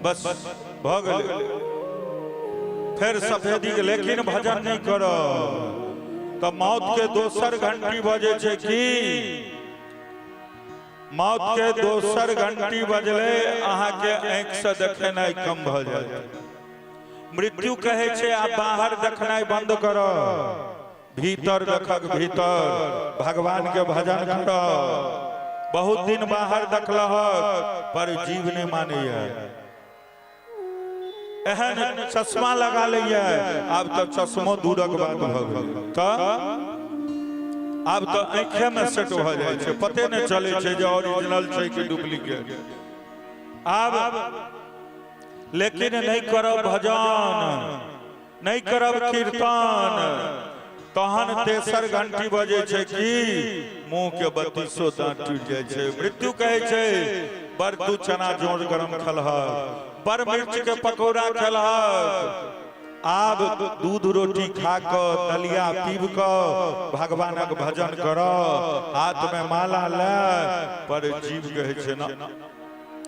बस भऽ गेलै। फेर सफेदी के, लेकिन भजन नहि करब तऽ मौत के दोसर घंटी बजै छै। की मौत के दोसर घंटी बजलै? अहाँके आँखिसँ देखेनाइ कम भऽ जायत। मृत्यु कहै छै, आब बाहर देखनाइ बंद कर, भीतर देखक, भीतर भगवान के भजन कर। बहुत दिन बाहर देखलहक, पर जीव नहि मानैया। एहन चश्मा लगा लैया, आब तऽ चश्मो दूरक बात भऽ गेल, तऽ आब तऽ आँखे में सेट भऽ जाइ छै, पते नहि चलै छै जे ओरिजिनल छै कि डुप्लीकेट। आब लेकिन नहि करब भजन, नहि करब कीर्तन, तहन तेसर घंटी बजै छै कि मुंह के बत्तीसो दांत टूटि जाइ छै। मृत्यु कहै छै, बड़ तू चना जोड़ गरम खेलहक, बड़ मिर्च के पकौड़ा खेलहक, आब दूध रोटी खा कऽ, दलिया पीब कऽ भगवानक भजन कर, हाथ में माला ले। पर जीव कहै छै ना।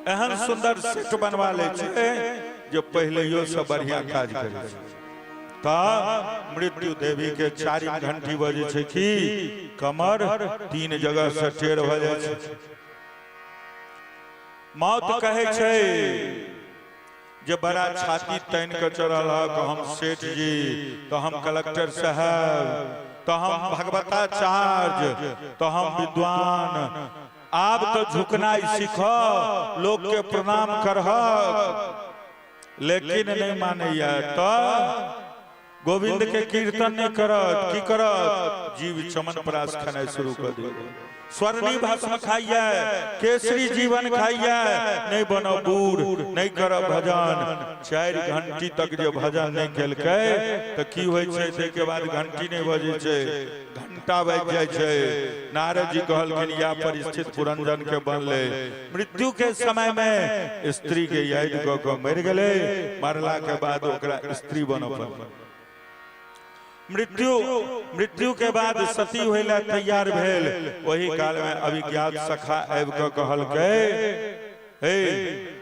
एहन सुंदर सेट बनवा लै छै जे पहिलैयो से बढ़िया काज करै छै। तऽ मृत्यु देवी के चारिम घंटी बजै छै कि कमर तीन जगह से टेढ़ भऽ जाइ छै। मौत कहै छै जे बड़ा छाती तानि कऽ चढ़ल हक, हम सेठ जी, तऽ हम कलेक्टर साहब, तऽ हम भगवताचार्य, तऽ हम विद्वान, आब तऽ झुकनाइ सीख, लोक के प्रणाम करहक। लेकिन नहि मानैया तऽ गोविंद के कीर्तन नहि करत, की करत? जीव चमन प्रास खेनाइ शुरू कर दे, स्वर्णी भस्म खाइए, केसरी जीवन खाइए, नहि बनब बूढ़, नहि करब भजन। 4 घंटी तक जे भजन नहि केलकै तऽ की होइ छै? ताहिके बाद घंटी नहि बजै छै, घंटा बाजि जाइ छै। नारद जी कहलखिन, या परिस्थित पुरंजन के बनलै। मृत्यु के समय में स्त्री के याद कऽ कऽ मरि गेलै। मरला के बाद ओकरा स्त्री बनऽ पड़लै। मृत्यु मृत्यु के बाद सती होय ला तैयार भेल, ओही काल में अभिज्ञात सखा आबि कऽ कहलकै, हे,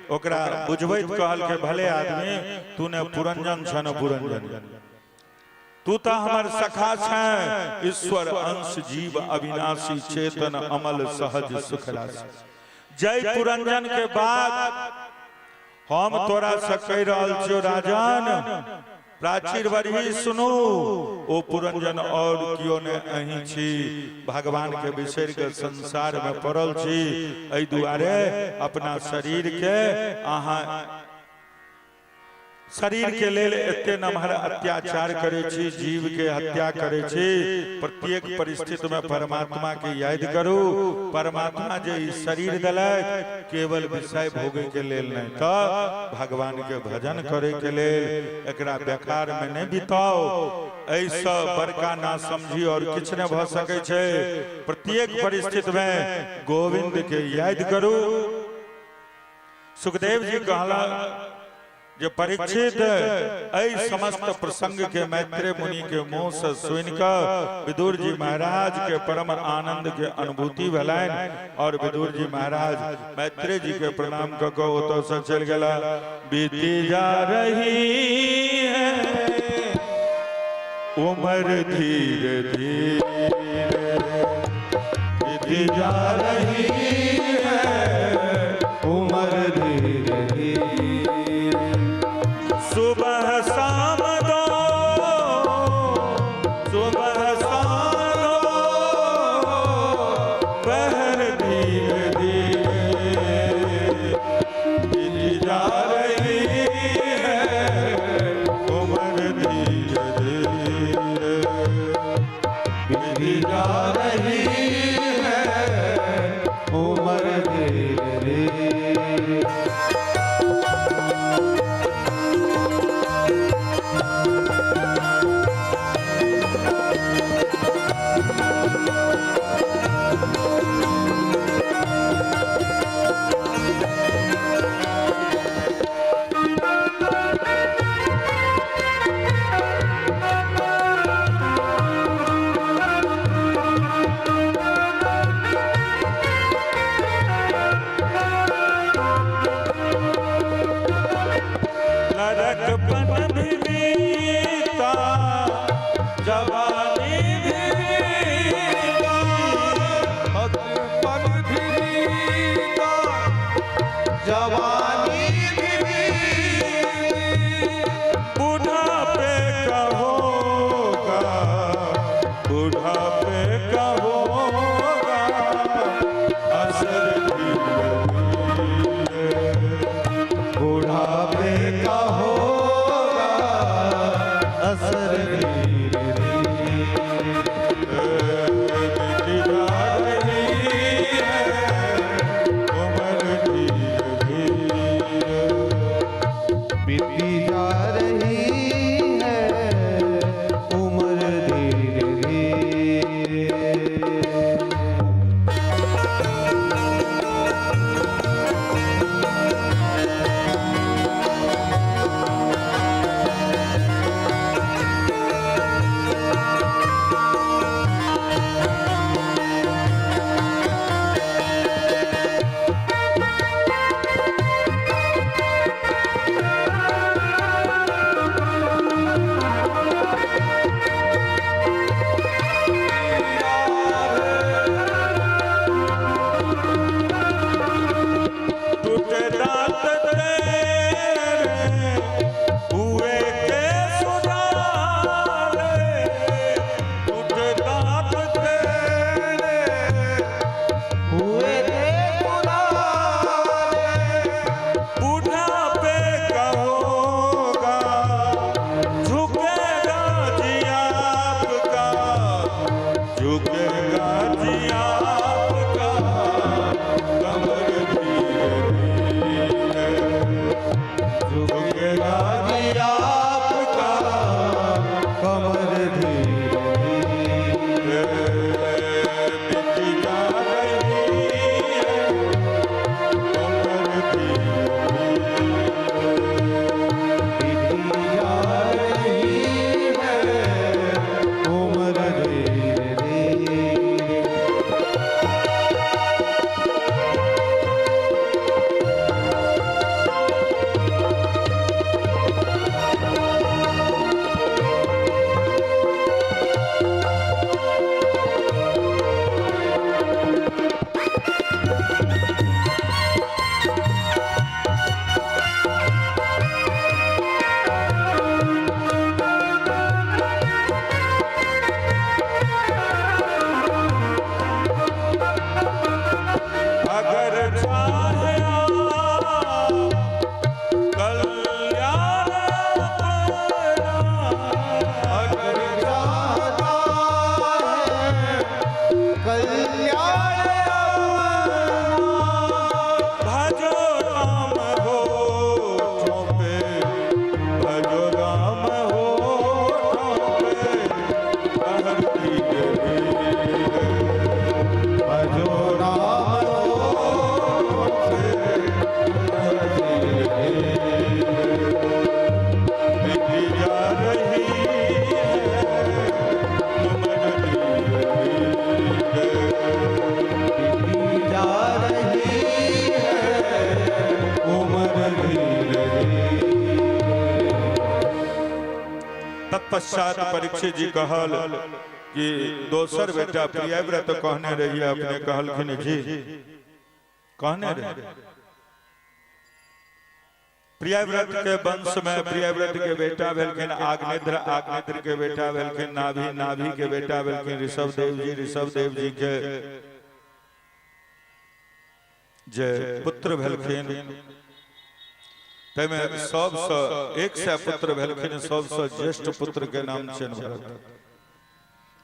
ओकरा बुझबैत कहलकै, भले आदमी, तू ने पुरंजन छ ने पुरंजन, तू तऽ हमर सखा छें। ईश्वर अंश जीव अविनाशी, चेतन अमल सहज सुख राशि। जय पुरंजन के बाद हम तोरा से कहि रहल छियो राजन, प्राचीर बरही सुनू, ओ पुरंजन और कियो ने अहीं छी। भगवान के बिसरि के संसार में पड़ल छी, एहि दुआरे अपना शरीर के अहाँ शरीर के लेल एते नमहर अत्याचार करै छी, जीव के हत्या करै छी। प्रत्येक परिस्थिति में परमात्मा के याद करू। परमात्मा जे ई शरीर देलथि, केवल विषय भोगे के लेल नहीं, तऽ भगवान के भजन करे के लेल। एकरा बेकार में नहीं बिताओ। एहिसँ बड़का ना समझी और किछु नहि भऽ सकै छै। प्रत्येक परिस्थिति में गोविंद के याद करू। सुखदेव जी कहला जे परीक्षित, एहि समस्त प्रसंग के मैत्रेय मुनि के मुंह से सुनि कऽ विदुर जी महाराज के परम आनंद के अनुभूति भेलनि और विदुर जी महाराज मैत्रेय जी के प्रणाम कऽ कऽ ओतऽ से चलि गेला। बीती जा रही है उम्र धीरे धीरे, बीती जा रही है उम्र धीरे धीरे, सुबह शाम दो, सुबह शाम दो पहर धीरे धीरे, बीती जा रही है उम्र धीरे धीरे, बीती जा रही है उम्र धीरे धीरे। जवानी भी बीती। बुढ़ापे का होगा, बुढ़ापे का होगा असर धीरे धीरे। बुढ़ापे का होगा असर धीरे धीरे। बीती जा रही है उम्र धीरे धीरे। बीती जा रही है उम्र धीरे धीरे। टूटे दांत तेरे हुए के सुधारे, टूटे दांत तेरे हुए थे पुराने। बुढ़ापे का होगा, झुकेगा जी आपका, झुकेगा जी आपका कमर धीरे धीरे, झुकेगा जी आपका कमर धीरे धीरे। बीती जा रही है उम्र धीरे धीरे। बीती जा रही है उम्र धीरे धीरे। अगर चाहे आप कल्याण अपना, अगर चाहता है कल्याण अपना, भजो राम होठों पे, भजो राम होठों पे, कहर धीरे धीरे। भजो राम होठों पे, कहर धीरे धीरे। बीती जा रही है उम्र धीरे धीरे। बीती जा रही है उम्र धीरे धीरे। तत्पश्चात परीक्षित जी कहल कि दोसर बेटा प्रियव्रत कहने रहिए, अपने कहलखिन जी कहने रहे। प्रियव्रत के वंश में प्रियव्रत के बेटा भेलखिन आग्नेध्र, आग्नेध्र के बेटा भेलखिन नाभि, नाभि के बेटा भेलखिन ऋषभ देव जी, ऋषभ देव जी के जे पुत्र भेलखिन तैमे सबसँ 100 पुत्र भेलखिन, सबसँ ज्येष्ठ पुत्र के नाम छनि भरत।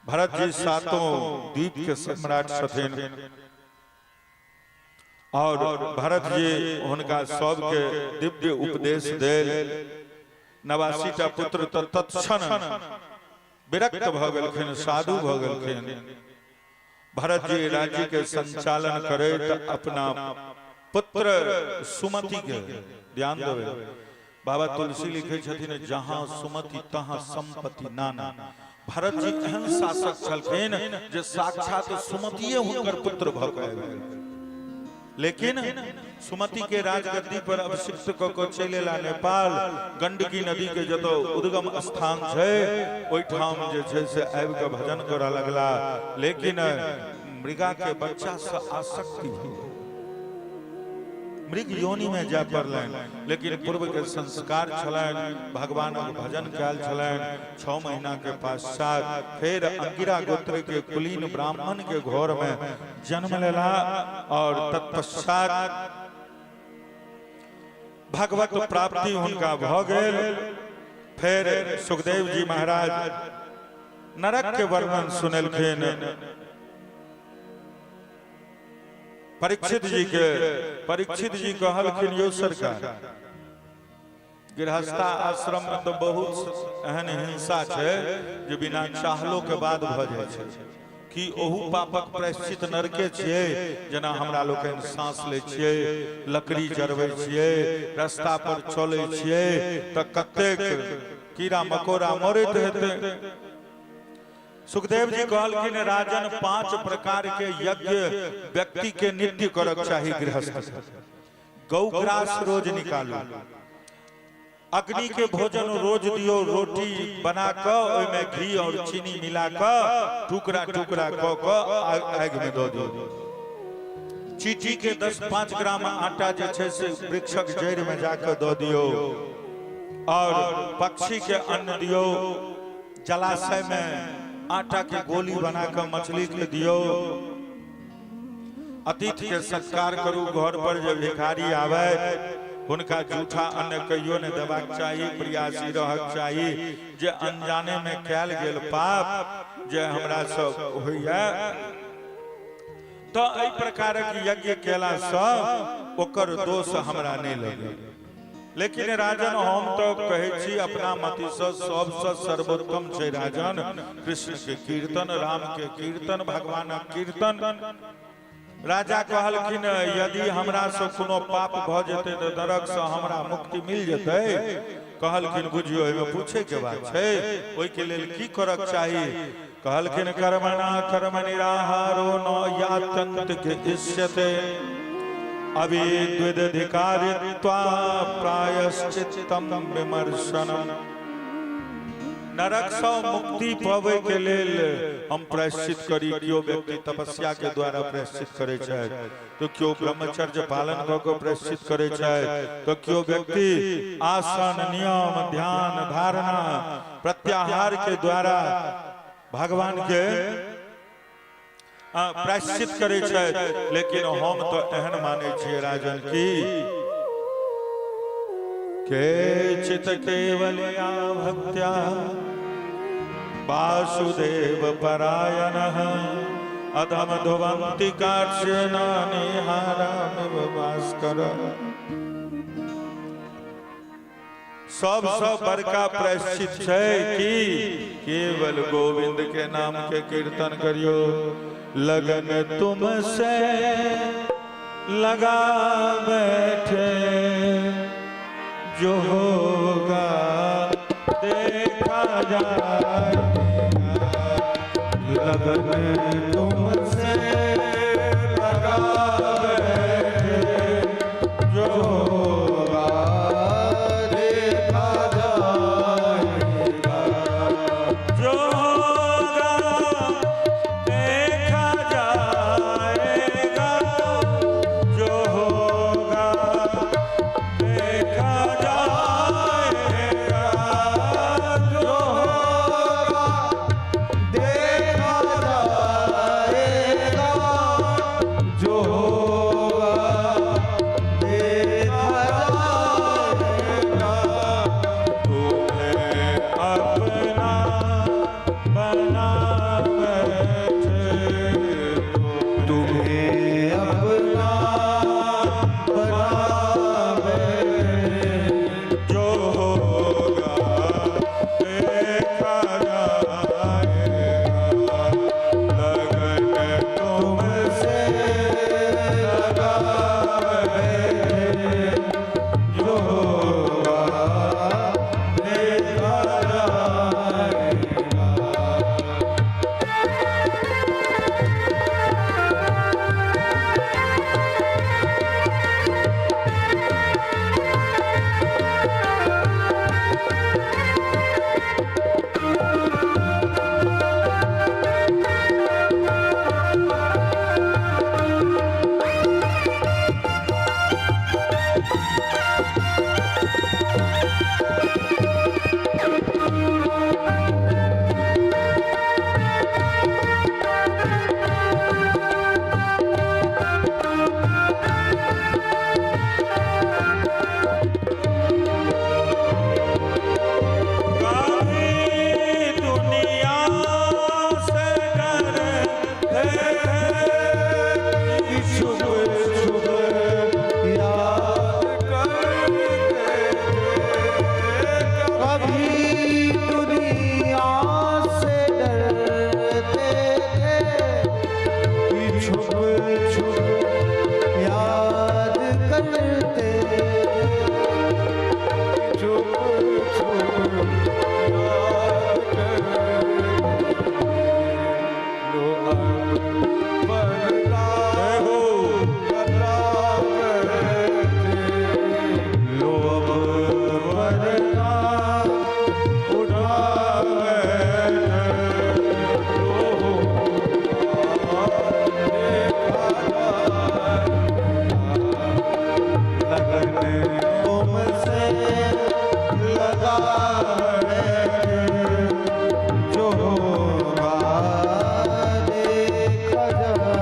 भरत जी सातों द्वीप के सम्राट छथिन और भरत जी हुनका सबके दिव्य उपदेश देल। 89 टा पुत्र तऽ तत्क्षण विरक्त भऽ गेलखिन, साधु भऽ गेलखिन। भरत जी राज्य के संचालन करैत अपना पुत्र सुमति के ध्यान देवे। बाबा तुलसी लिखे छथिन, जहां सुमति तहां संपत्ति नाना। भरत जी एहन शासक छलखिन जे साक्षात सुमतिये हुनकर पुत्र भऽ के आबि गेल। लेकिन सुमति के राजगद्दी पर अभिषिक्त कऽ के चलि एला नेपाल, गंडकी नदी के जतऽ उद्गम स्थान छै ओहिठाम जे छै से आबि के भजन करऽ लगला। लेकिन मृगा के बच्चा से आसक्ति भऽ गेल। मृग योनि में जाय पड़लनि। लेकिन पूर्व के संस्कार छलनि, भगवानक भजन कयल छलनि। 6 महीना के पश्चात फेर अंगिरा गोत्र के कुलीन ब्राह्मण के घर में जन्म लेला और तत्पश्चात भगवत प्राप्ति हुनका भऽ गेल। फेर सुखदेव जी महाराज नरक के वर्णन सुनेलखिन परीक्षित जी के। परीक्षित जी कहलखिन, यौ सरकार, गृहस्था आश्रम में तो बहुत एहन हिंसा छै जे बिना चाहलो के बाद भऽ जाइ छै। कि ओहू पापक प्रायश्चित नरके छियै? जेना हमरा लोकनि सांस लै छियै, लकड़ी जरबै छियै, रास्ता पर चलै छियै तऽ कतेक कीड़ा मकोड़ा मरैत हेतै। सुखदेव जी कहलखिन, राजन, 5 प्रकार के यज्ञ व्यक्ति के नित्य करक चाही। गृहस्थ गौग्रास रोज निकालू, अग्नि के भोजन रोज दियो, रोटी बना कऽ ओहिमे घी और चीनी मिला कऽ टुकड़ा टुकड़ा कऽ कऽ आगि में दऽ दियौ। चीटी के 10-5 ग्राम आटा जे छै से वृक्षक जड़ि में जाकऽ दऽ दियौ और पक्षी के अन्न दियौ। जलाशय में आटा के गोली बना कऽ मछली के दियौ। अतिथि के सत्कार करू। घर पर जे भिखारी आवे हुनका जूठा अन्न कहियो नहि देबाक चाही। प्रयासी रहक चाही जे अनजाने में कयल गेल पाप जे हमरा सब होइया, तऽ एहि प्रकारक यज्ञ केलासँ ओकर दोष हमरा नहि लगे। लेकिन राजन, हम तऽ कहै छी अपना मतिसँ सबसँ सर्वोत्तम छै राजन कृष्ण के कीर्तन, राम के कीर्तन, भगवानक कीर्तन। राजा कहलखिन, यदि हमरा से कोनो पाप भऽ जेतै तऽ नरक से हमरा मुक्ति मिल जेतै? कहलखिन, बुझियौ, एहिमे पूछे के बात छै? ओहिके लेल की करक चाही? कहलखिन, कर्मणा कर्म निराहारो न यातंत के इष्यते अविद्विदधिकारित्वा प्रायश्चित्तम विमर्शनम। नरक सँ मुक्ति पबै के लेल हम प्रायश्चित करी। केओ व्यक्ति तपस्या के द्वारा प्रायश्चित करै छथि, तो केओ ब्रह्मचर्य पालन कऽ के प्रायश्चित करै छथि, तो केओ व्यक्ति आसन, नियम, ध्यान, धारणा, प्रत्याहार के द्वारा भगवान के प्रायश्चित करै छथि। लेकिन हम तऽ एहन मानै छियै राजन की केचित केवलया भक्त्या वासुदेव परायणः अधम धुवन्ति कार्ष्येण निहारामिव भास्कर। सबसँ बड़का प्रायश्चित छै कि केवल गोविंद के नाम के कीर्तन करियो। लगन तुमसे लगा बैठे, जो होगा देखा जाएगा। लगन तुमसे लगा बैठे, जो होगा देखा जाएगा। जो होगा देखा जाएगा, जो होगा देखा जाएगा, जो होगा देखा जाएगा। तुमसे लगा बैठे, जो होगा देखा जाएगा।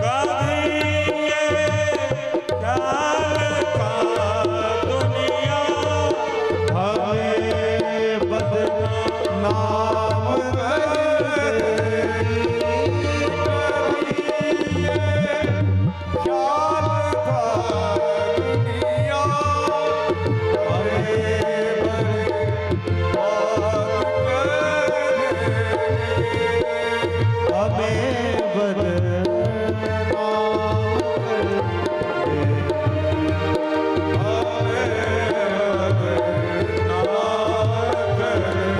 कभी ये ख्याल का दुनिया हमें बदनाम कर देगी। कभी ये ख्याल था दुनिया हमें बर्बाद कर देगी। हमें बदनाम कर देगी।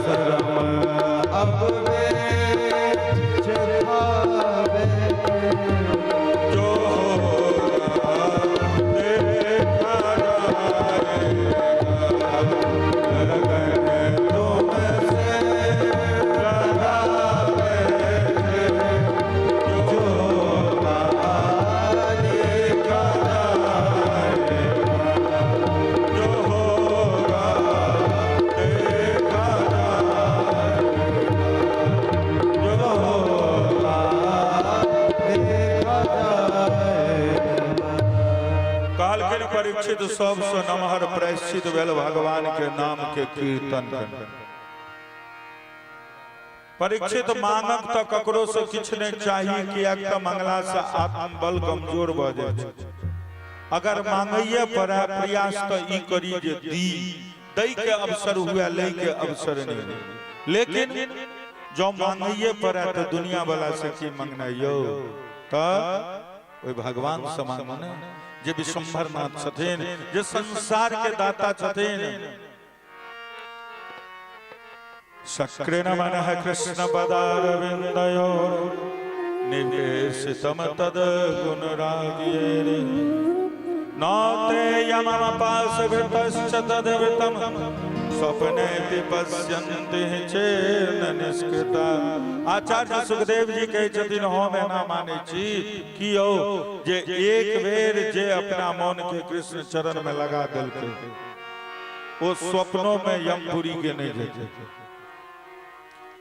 शर्म अब बेच खावे। जो होगा देखा जाएगा, लगन तुमसे लगा बैठे, जो होगा देखा जाएगा। जो होगा देखा जाएगा, जो होगा देखा जाएगा। कहलखिन परीक्षित, सबसँ नमहर प्रायश्चित भेल भगवान के नाम के कीर्तन करनाइ। परीक्षित, मांगक तऽ ककरो से किछु नहि चाही, किएक तऽ मंगला से आत्मबल कमजोर भऽ जाइ छै। अगर मांगैये पड़े, प्रयास तऽ ई करी जे दी, दै के अवसर हुए, लै के अवसर नहि। लेकिन जँ मांगैये पड़े तऽ दुनिया वाला से की मंगनाइ यौ? तऽ ओहि भगवान से मांगू ने, जे विश्वम्भर नाथ छथिन, जे संसार के दाता छथिन। शक्रेण मनः कृष्ण पदारविन्दयोर निवेशितम तद गुणरागिरे न ते यमम पाशभृतश्च तद्वृतम स्वप्नेऽपि पश्यन्ति चेन निष्कृता। आचार्य सुखदेव जी कहै छथिन, हम एना मानै छी कि यौ, जे एक बेर जे अपना मन के कृष्ण चरण में लगा देलकै, ओ स्वप्नों में यमपुरी के नहीं जेतै।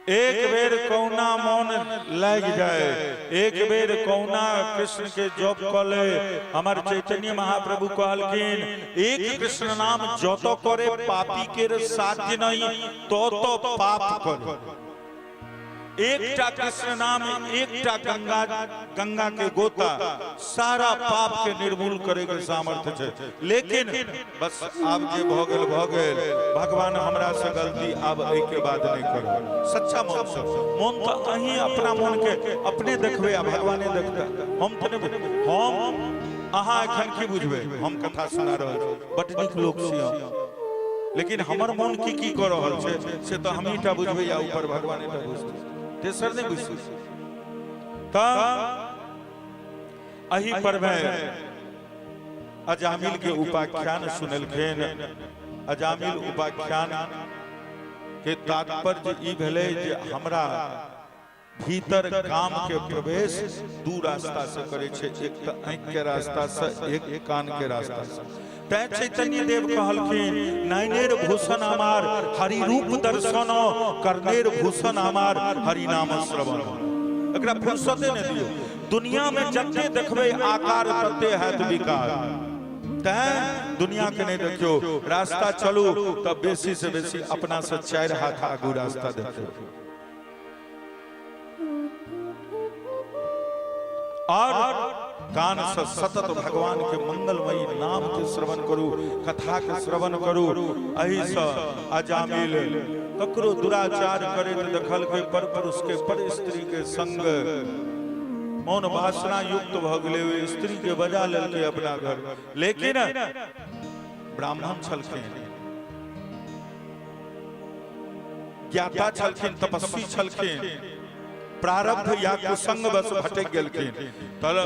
एक बेर कौना मन लागि जाए, एक बेर कौना कृष्ण के जप कऽ ले। हमर चैतन्य महाप्रभु कहलखिन, एक कृष्ण नाम जत करे पापी के साध्य नहीं तो पाप करे। एकटा कृष्ण नाम, एकटा गंगा, गंगा के गोता सारा पाप के निर्मूल करे के सामर्थ्य छै। लेकिन बस आब जे भऽ गेल भऽ गेल, भगवान हमरा से गलती आब एहि के बाद नहीं करब, सच्चा मन से। मन तऽ अहीं अपना मन के अपने देखबै आ भगवाने देखते, हम तऽ नहि। हम अहाँ एखन की बुझबै? हम कथा सुना रहल छी, बड नीक लोक छी हम, लेकिन हमर मन की की कऽ रहल छै से तऽ हमही टा बुझबै या ऊपर भगवाने टा बुझतै, तेसर नहि बुझतै। तऽ एहि पर मे अजामिल के उपाख्यान सुनलखिन। अजामिल उपाख्यान के तात्पर्य ई भेलै जे हमरा भीतर काम के प्रवेश दू रास्ता से करे छै, एक तऽ आँखि के रास्ता से, एक कान के रास्ता से। तैं चैतन्य देव कहलखिन, नयनेर भूषण अमार हरि रूप दर्शन, कर्णेर भूषण अमार हरि नाम श्रवण। एकरा फुर्सते नहि दियौ। दुनिया में जते देखबै आकार तते हैत विकार। तैं दुनिया के नहि देखियौ, रास्ता चलू तऽ बेसी से बेसी अपना से 4 हाथ आगू रास्ता देखियौ। और कान से सतत भगवान के मंगलमयी नाम के श्रवण करू, कथा के श्रवण करू। एहि से अजामिल ककरो दुराचार करैत देखलकै, पर पुरुष के पर स्त्री के संग मौन वासना युक्त भऽ गेलै, ओहि स्त्री के बजा लेलकै अपना घर। लेकिन ब्राह्मण छलखिन, ज्ञाता छलखिन, तपस्वी छलखिन, प्रारब्ध या कुसंग बस भटक गेलखिन। तऽ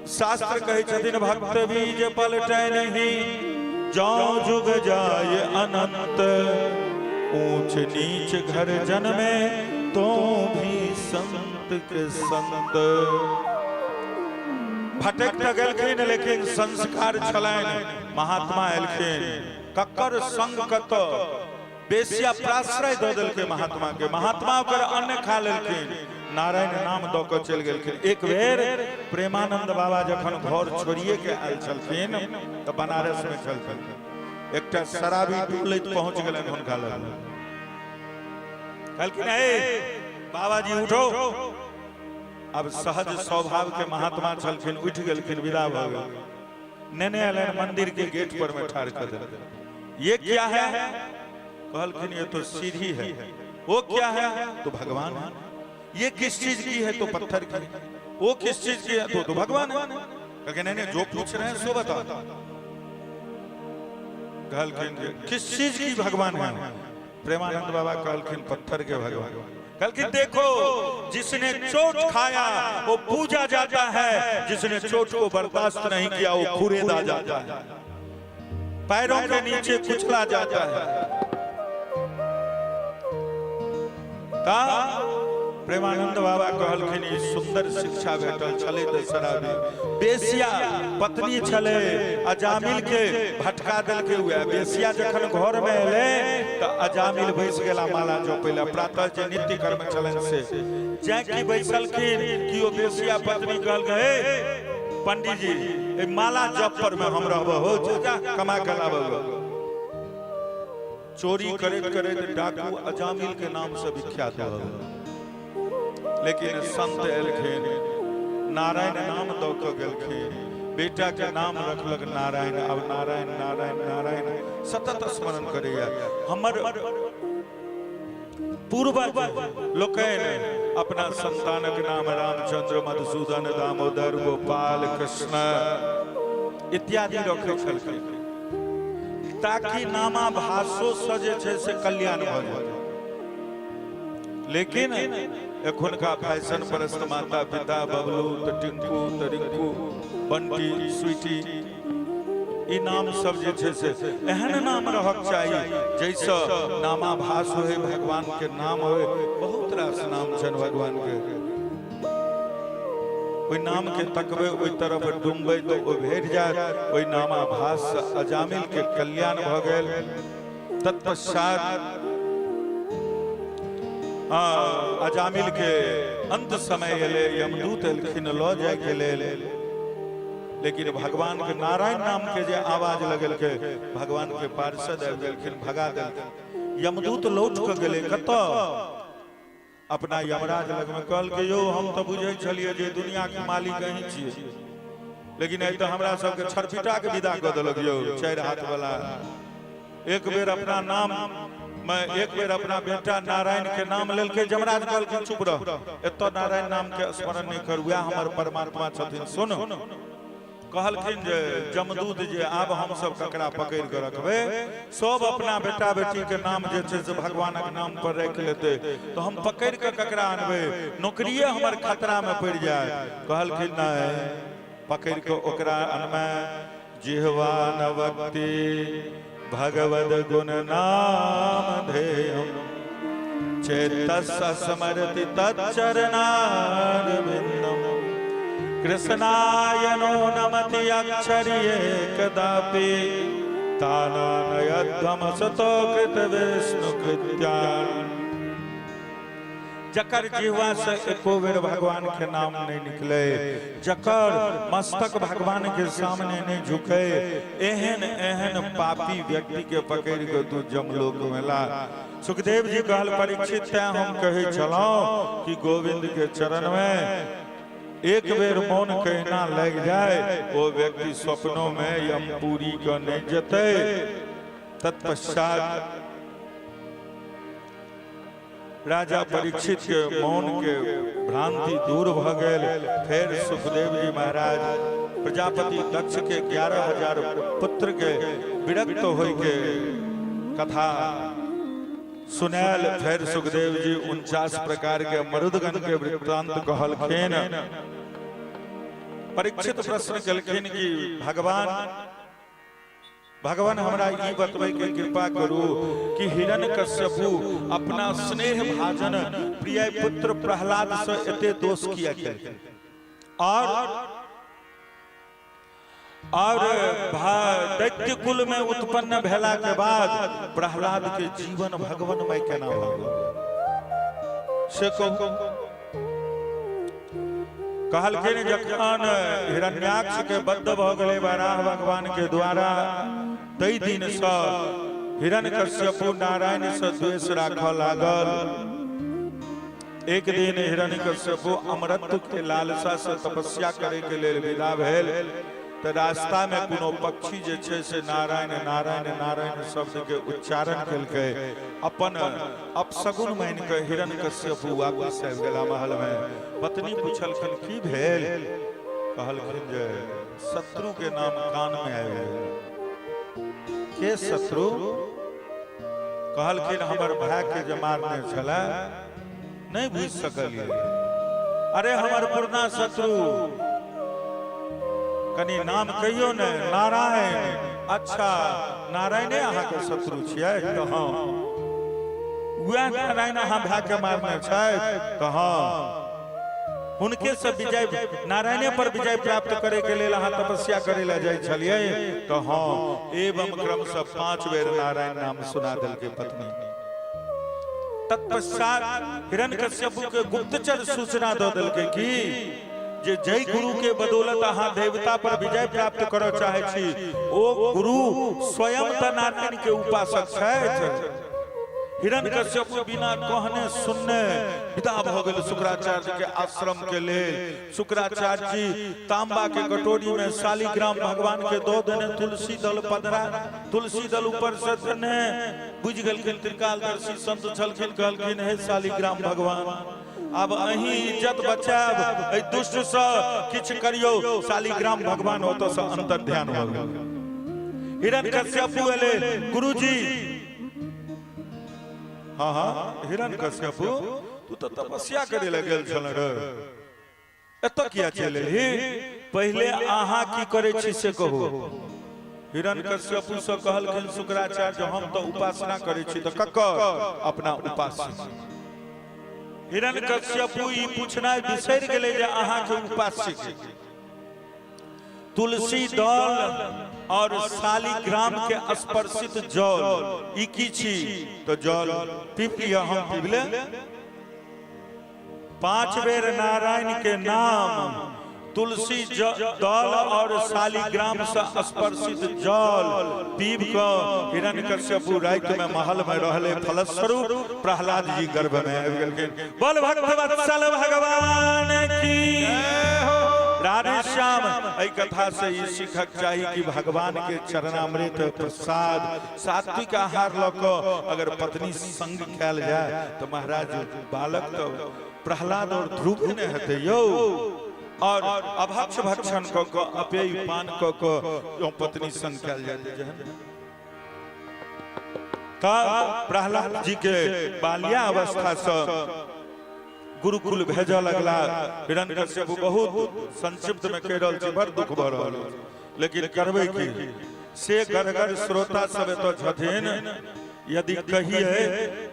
शास्त्र कहै छथिन भक्त बीज पलटै नहीं जौ जुग जाय अनंत, ऊंच नीच घर जन्मे तो भी संत के संत। भटक तऽ गेलखिन लेकिन संस्कार छलनि, महात्मा एलखिन, ककर संग कतऽ बेसिया प्राश्रय दऽ देलकै महात्मा के, महात्मा ओकर अन्न खा लेलखिन, नारायण नाम दऽ कऽ चलि गेलखिन। एक बेर प्रेमानंद बाबा जखन घर छोड़िए के आयल छलखिन तऽ बनारस में छलखिन, एकटा शराबी डोलैत पहुंच गेलनि हुनका लग, कहलखिन हे बाबा जी उठो। अब सहज स्वभाव के महात्मा छलखिन, उठि गेलखिन, विदा भऽ गेल, नेने अयलनि मंदिर के गेट पर में ठाढ़ कऽ देलखिन। ये क्या है? कहलखिन ये तो सीढ़ी है। वो क्या है? तो भगवान है। ये किस चीज की है? तो पत्थर की। वो किस चीज की है? तो भगवान है। कहलखिन नहीं नहीं, जो पूछ रहे हैं सो बताओ। कहलखिन किस चीज की भगवान है? प्रेमानंद बाबा कहलखिन पत्थर के भगवान। कहलखिन देखो जिसने चोट खाया वो पूजा जाता है, जिसने चोट को बर्दाश्त नहीं किया वो खुरेदा जाता है, पैरों के नीचे कुचला जाता है। ता प्रेमानंद बाबा कहलखिन ई सुंदर शिक्षा भेटल छलै तऽ शराबी बेसिया पत्नी छलै, अजामिल के भटका देलकै उएह बेसिया। जखन घर में एलै तऽ अजामिल बैस गेला माला जपै लए, प्रातः जे नित्य कर्म छलनि से जैं कि बैसलखिन कि ओ बेसिया पत्नी कहलकै हे पंडीजी एहि माला जप पर में हम रहब हो, जा कमा के लाबब। चोरी करैत करैत डाकू अजामिल के नाम से विख्यात भऽ गेल। लेकिन संत एलखिन, नारायण नाम दऽ कऽ गेलखिन, बेटा के नाम रखलक नारायण। अब नारायण नारायण नारायण सतत स्मरण करैया। हमर पूर्वज लोकनि अपना संतानक नाम रामचंद्र, मधुसूदन, दामोदर, गोपाल, कृष्ण इत्यादि रखै छलखिन ताकि नामाभासो से जे छै से कल्याण भऽ जाय। लेकिन एखुनका फैशन परस्त माता पिता बबलू तऽ टिंकू तऽ रिंकू, बंटी, स्वीटी, ई नाम सब जे छै से एहन नाम रहक चाही जाहिसँ नामाभास होय, भगवान के नाम होय। बहुत रास नाम छनि भगवान के, ओहि नाम के तकबै, ओहि तरफ डूमबै तऽ ओ भेट जायत। ओहि नामाभास से अजामिल के कल्याण भऽ गेल। तत्पश्चात अजामिल के अंत समय एलै, यमदूत एलखिन लऽ जाय के लेल, लेकिन भगवान के नारायण नाम के जे आवाज लगेलकै, भगवान के पार्षद आबि गेलखिन, भगा देलखिन। यमदूत लौट कऽ गेलै कतऽ? अपना यमराज लगमे। कहलकै यौ हम तऽ बुझै छलियै जे दुनिया के मालिक अहीं छियै, लेकिन एहि तऽ हमरा सबके छरपिटा के विदा कऽ देलक यौ 4 हाथ वाला। एक बेर अपना नाम में एक बेर अपना बेटा नारायण के नाम लेलकै, यमराज कहलखिन चुप रह, एतऽ नारायण नाम के स्मरण नहि कर, वएह हमर परमात्मा छथिन। सुन, कहलखिन जे जमदूत जे आब हम सब ककरा पकड़ि कऽ रखबै, सब अपना बेटा बेटी के नाम जे छै से भगवानक नाम पर राखि लेतै, तऽ हम पकड़ि कऽ ककरा अनबै, नौकरिए हमर खतरा में पड़ि जाय। कहलखिन नहि, पकड़ि कऽ ओकरा अनबै जिह्वा न भक्ति भगवद गुण नाम ध्येयम चेतस स्मरति तच्चरणारविन्दम कृष्णाय नो नमति अक्षर्ये कदापि तानानयध्वम सतो कृत विष्णु कृत्यान्। जकर जिह्वा से एको बेर भगवान के नाम नहीं निकले, जकर मस्तक भगवान के सामने नहीं झुके, एहन एहन पापी व्यक्ति के पकड़ के तू जमलोक में ला। सुखदेव जी कहल परीक्षित, तैं हम कहै छलहुँ कि गोविंद के चरण में एक बेर मोन कहना लग जाए, वो व्यक्ति स्वप्नों में यमपुरी के नहीं जते। तत्पश्चात राजा परीक्षित के मौन के भ्रांति दूर भ गेल। फेर सुखदेव जी महाराज प्रजापति दक्ष के 11,000 पुत्र के विरक्त होय के कथा सुनायल। फेर सुखदेव जी 49 प्रकार के मरुदगण के वृत्तांत कहलखिन। परीक्षित प्रश्न केलखिन कि भगवान भगवान हमरा ई बतबै के कृपा करू कि हिरण्यकश्यपु अपना स्नेह भाजन प्रिय पुत्र प्रहलाद से एते दोष किया केलखिन और दैत्य कुल में उत्पन्न भेला के बाद प्रहलाद के जीवन भगवानमय केना भऽ गेल से कहू। कहलखिन जखन हिरण्याक्ष के बद्ध भऽ गेलै वराह भगवान के द्वारा, ताहि दिन सँ हिरण्यकश्यपु नारायण सँ द्वेष राखऽ लागल। एक दिन हिरण्यकश्यपु अमरत्व के लालसा से तपस्या करे के लेल विदा भेल, तऽ रास्ता में कोनो पक्षी जे छै से नारायण नारायण नारायण शब्द के उच्चारण केलकै। अपन अपशगुन मानि कऽ हिरण्यकश्यपु वापस आबि गेला महल में। पत्नी पुछलखिन की भेल? कहलखिन जे शत्रु के नाम कान में आबि गेल। के शत्रु? कहलखिन हमर भाय के जे मारने छलै नहीं बुझि सकलियै। अरे हमर पुरना शत्रु, कनि नाम कहियो ने। नारायण। अच्छा, नारायणे अहाँके शत्रु छियै? तऽ हँ। वएह नारायण अहाँ भाय के मारने छथि? तऽ हँ। हुनके से विजय, नारायणे पर विजय प्राप्त करे के लेल अहाँ तपस्या करे लए जाइ छलियै? तऽ हँ। एवं क्रम से 5 बेर नारायण नाम सुना देलकै पत्नी। तत्पश्चात हिरण्यकश्यपु के गुप्तचर सूचना दऽ देलकै कि जे जय गुरु के बदौलत अहाँ देवता पर विजय प्राप्त करऽ चाहै छी, ओ गुरु स्वयं तऽ नारायण के उपासक छथि। हिरण्यकश्यपु बिना कहने सुनने विदा भऽ गेल शुक्राचार्य के आश्रम के लेल। शुक्राचार्य जी तांबा के कटोरी में शालिग्राम भगवान के दऽ देने, तुलसी दल पधरा, तुलसी दल ऊपर से देने। बुझि गेलखिन त्रिकालदर्शी संत छलखिन। कहलखिन हे शालिग्राम भगवान, आब अहीं इज्जत बचायब, एहि दुष्ट सँ किछु करियौ। शालिग्राम भगवान ओतऽ सँ अंतर्ध्यान भऽ गेल। हिरण्यकश्यपु एलै, गुरुजी। हाँ हाँ हिरण्यकश्यपु, तू तऽ तपस्या करे लए गेल छल रे, एतऽ किया चलि एलही? पहिले अहाँ की करै छी से कहू। हिरण्यकश्यपु सँ कहलखिन शुक्राचार्य, हम तऽ उपासना करै छी। तऽ ककर? अपना उपास्य। हिरण्यकश्यपु ई पूछनाइ बिसरि गेलै जे अहाँके उपास्य के। तुलसी दल और शालिग्राम के स्पर्शित जल ई की छी? तऽ जल पीब लिअ। हम पीब ले। 5 बेर नारायण के नाम, तुलसी दल और शालिग्राम से स्पर्शित जल पीब कऽ हिरण्यकश्यपु राति में महल में रहले। फलस्वरूप प्रहलाद जी गर्भ में आबि गेलखिन। बोल भक्त वत्सल भगवान की। राधे श्याम। एहि कथा से ई सीखक चाही कि भगवान के चरणामृत प्रसाद सात्विक आहार लऽ कऽ अगर पत्नी संग कयल जाय तऽ महाराज बालक तऽ प्रहलाद और ध्रुव ने हेतै यौ। और अभक्ष भक्षण कऽ कऽ, अपेय पान कऽ कऽ जँ पत्नी संग कयल जाय तऽ जेहन तऽ प्रहलाद जी के बाल्यावस्था सँ गुरुकुल भेजऽ लगला हिरण्यकश्यप। बहुत संक्षिप्त में कहि रहल छी, बड़ दुख भऽ रहल अछि, लेकिन करबै की? से गढ़गर श्रोता सब एतऽ छथिन, यदि कहिए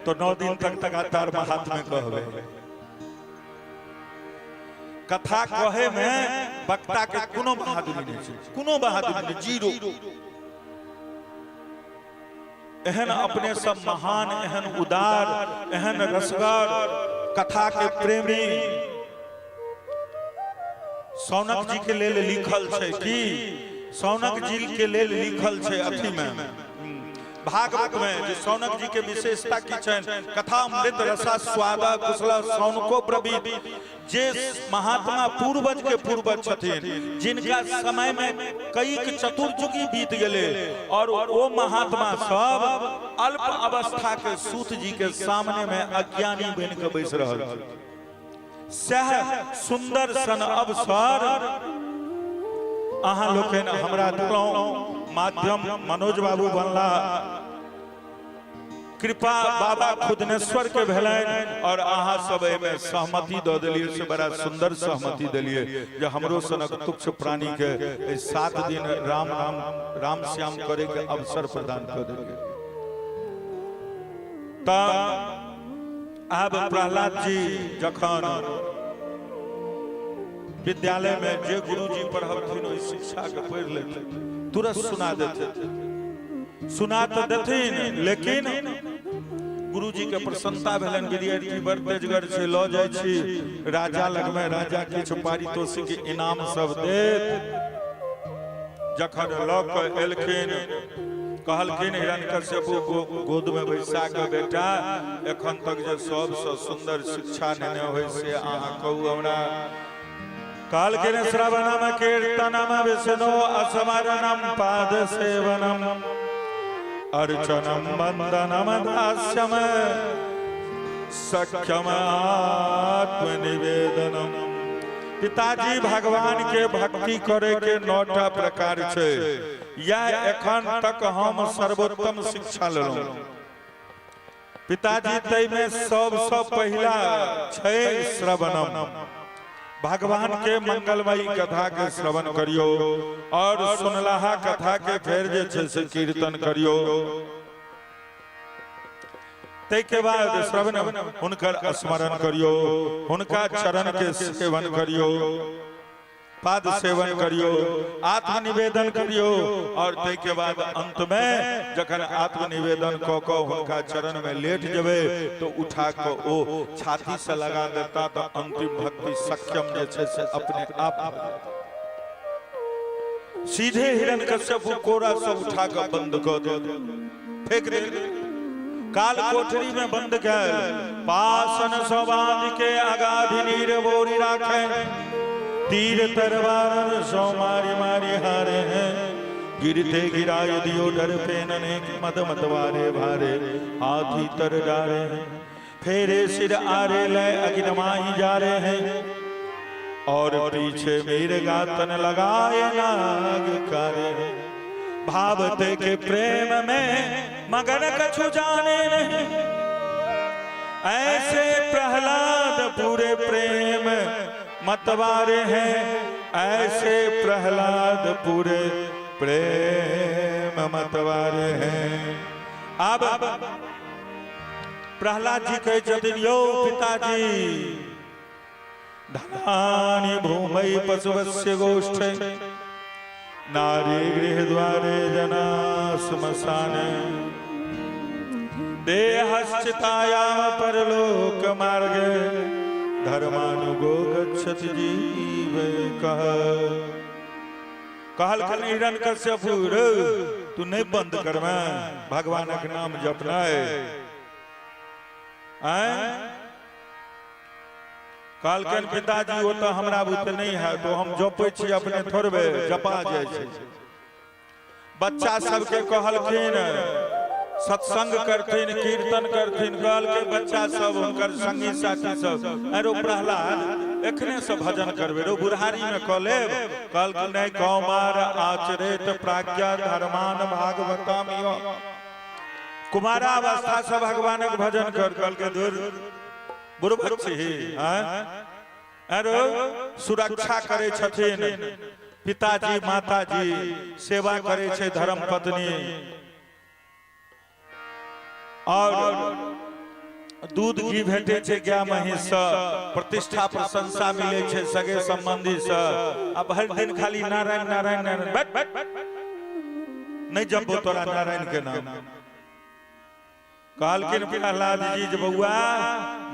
तो 9 दिन तक लगातार महात्म्य कहबै। कथा कहे में वक्ता के कोनो बहादुरी नहीं छै, कोनो बहादुरी नहीं, जीरो। एहन अपने सब महान, एहन उदार, एहन रसगर कथा के प्रेमी सौनक जी के लेल लिखल छै की सौनक जी के लेल लिखल छै अथी में भागवत में जे सौनक जी के विशेषता की छनि कथा अमृत रसा स्वाद कुशल सौनको ब्रवीत। जे महात्मा पूर्वज के पूर्वज छथिन, जिनका समय में कई चतुर्जुगी बीत गेले, और ओ महात्मा सब अल्प अवस्था के सूत जी के सामने में अज्ञानी बन के बैस रहल छथिन। सएह सुंदर सन अवसर अहाँ लोकनि हमरा देलहुँ। माध्यम मनोज बाबू बनला, कृपा बाबा खुदनेश्वर के भेलनि और अहाँ सब एहिमे सहमति दऽ देलियै, से बड़ा सुंदर सहमति देलियै जे हमरो सनक तुच्छ प्राणी के एहि 7 दिन राम राम राम श्याम करे के अवसर प्रदान कऽ देलियै। तऽ आब प्रहलाद जी जखन विद्यालय में जे गुरुजी पढ़बथिन ओहि शिक्षा के पढ़ि लेथिन, तुरंत सुना देथिन, सुना तऽ देथिन, लेकिन गुरुजी के प्रसन्नता भेलनि, विद्यार्थी बड़ तेजगर छै, लऽ जाइ छी राजा लगमे, राजा किछु पारितोषिक इनाम सब देत। जखन लऽ कऽ एलखिन, कहलखिन हिरण्यकश्यपु गोद में बैसा के, बेटा एखन तक जे सबसँ सुंदर शिक्षा नेने होय से अहाँ कहू हमरा। कहलखिन श्रवणम कीर्तनम विष्णु स्मरणम पाद सेवनम अर्चनम वंदनम दास्यम सख्यम आत्मनिवेदनम। पिताजी भगवान के भक्ति करे के 9टा प्रकार छै, यह एखन तक हम सर्वोत्तम शिक्षा लेलहुँ। पिताजी तैमे सबसँ पहिला छै श्रवणम, भगवान के मंगलमयी कथा के श्रवण करियो और सुनलाहा कथा के फेर जे छै से कीर्तन करियो। ताहिके बाद श्रवण हुनकर स्मरण करियो, हुनका चरण के सेवन करियो, पाद सेवन करियो, आत्मनिवेदन करियो, और ताहिके बाद अंत में जखन आत्मनिवेदन कऽ कऽ हुनका चरण में लेट जेबै तो उठा कऽ ओ छाती से लगा देता, तऽ अंतिम भक्ति सख्यम जे छै से अपने आप सीधे हिरण्यकश्यप कोरा से उठा कऽ बंद कऽ दे, फेंक दे, काल कोठरी में बंद कैल। पासन सो बांध के अगाध नीर बोरी राखे, तीर तरवार सो मारी मारी हारे हैं, गिरते गिराए दियो डर पे नने मद मतवारे भारे हाथी तर डारे हैं, फेरे सिर आरे लय अग्नि माही जा रहे हैं, और पीछे मेरे गातन लगाए नाग कारे हैं, भावते के प्रेम में मगन कछु जाने नहीं, ऐसे प्रहलाद पूरे प्रेम मतवारे हैं, ऐसे प्रहलाद पूरे प्रेम मतवारे हैं। अब प्रहलाद जी कहै छथिन, यौ पिताजी, धनानि भूमि पशुवस्य गोष्ठे नारी गृह द्वारे जना श्मशाने देहश्चितायाम परलोक मार्गे धर्मानुगो गच्छति जीव कह। कहलखिन हिरण्यकश्यप, रे तू नहीं बंद करबे भगवानक नाम जपनाय? आँय? कहलखिन पिताजी ओ तऽ हमरा बुते नहीं है, तो हम जपै छी अपने थोड़बे जपा जाइ छै। बच्चा सबके कहलखिन सत्संग करथिन, कीर्तन करथिन। कहलकै बच्चा सब हुनकर संगी साथी सब, अरे प्रहलाद एखने से भजन करबे रो, बुढ़ारी में कऽ लेब? कहलखिन नहीं, कौमार आचरेत प्राज्ञा धर्मान भागवतम यो, कुमारावस्था से भगवानक भजन कर। कहलकै धुर बुढ़बक छी, अरे सुरक्षा करै छथिन पिताजी माताजी, सेवा करै छै धर्म पत्नी, और दूध घी भेटै छै गाय महींस से, प्रतिष्ठा प्रशंसा मिलै छै सगे संबंधी से, आ भरि दिन खाली नारायण नारायण नारायण, बैठ बैठ नहीं जपबो तोरा नारायण के नाम। कहलखिन प्रहलाद जी जे बौआ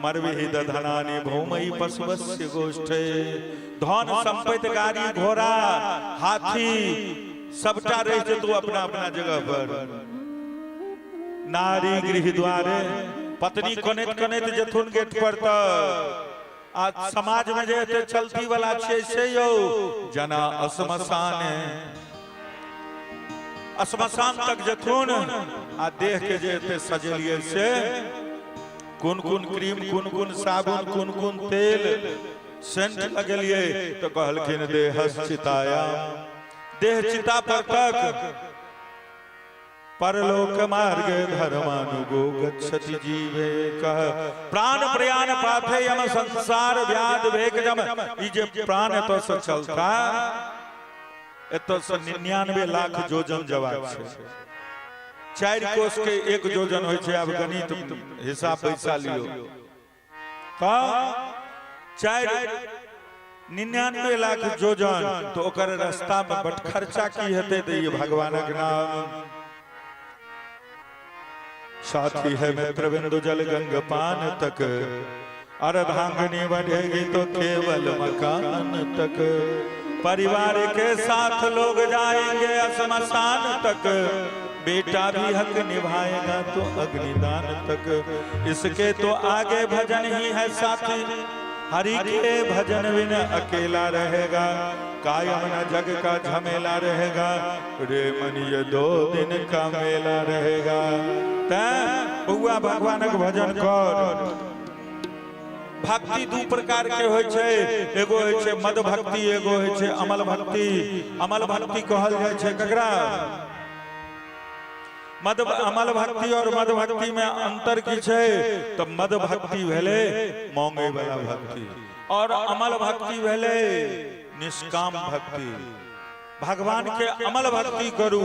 मरबही दधनानी भूमि पशुवस्य गोष्ठे, धन संपत्ति गाड़ी घोड़ा हाथी सबटा रहि जेतौ अपना अपना जगह पर। नारी गृह द्वारे, पत्नी कनैत कनैत जेथुन गेट पर। तऽ आ समाज में जे एते चलती वाला छियै से यौ जना श्मशाने, श्मशान तक जेथुन। आ देह के जे एते सजेलियै से कोन कोन क्रीम, कोन कोन साबुन, कोन कोन तेल सेंट लगेलियै? तऽ कहलखिन देह चिताया, देह चिता पर तक। परलोक मार्ग धर्मानुगो गच्छति जीवे कह, प्राण प्रयाण पाथे यम संसार व्याध भेक जम। ई जे प्राण एतऽ से चलता, एतऽ से 99 लाख जोजन जवाब छै। 4 कोस के एक जोजन होइ छै। आब गणित हिसाब बैसा लियौ। तऽ 4 99 लाख जोजन, तऽ ओकर रास्ता में बट खर्चा की हेतै? तऽ ई भगवानक नाम साथी है मित्र बिंदु जल गंग पान तक, अर्धांगिनी बढ़ेगी तो केवल मकान तक। परिवार के साथ लोग जाएंगे श्मशान तक, बेटा भी हक निभाएगा तो अग्निदान तक। इसके तो आगे भजन ही है साथी, हरि के भजन बिन अकेला रहेगा, कायम न जग का झमेला रहेगा। रे मन, ये 2 दिन का मेला रहेगा। तैं बौआ, भगवानक भजन कर। भक्ति दू प्रकार के होइ छै। एगो होइ छै मद भक्ति, एगो होइ छै अमल भक्ति। अमल भक्ति कहल जाइ छै ककरा? मद अमल भक्ति और मद भक्ति में अंतर की छै? तऽ मद भक्ति भेलै मांगे वाला भक्ति और अमल भक्ति भेलै निष्काम भक्ति। भगवान के अमल भक्ति करू।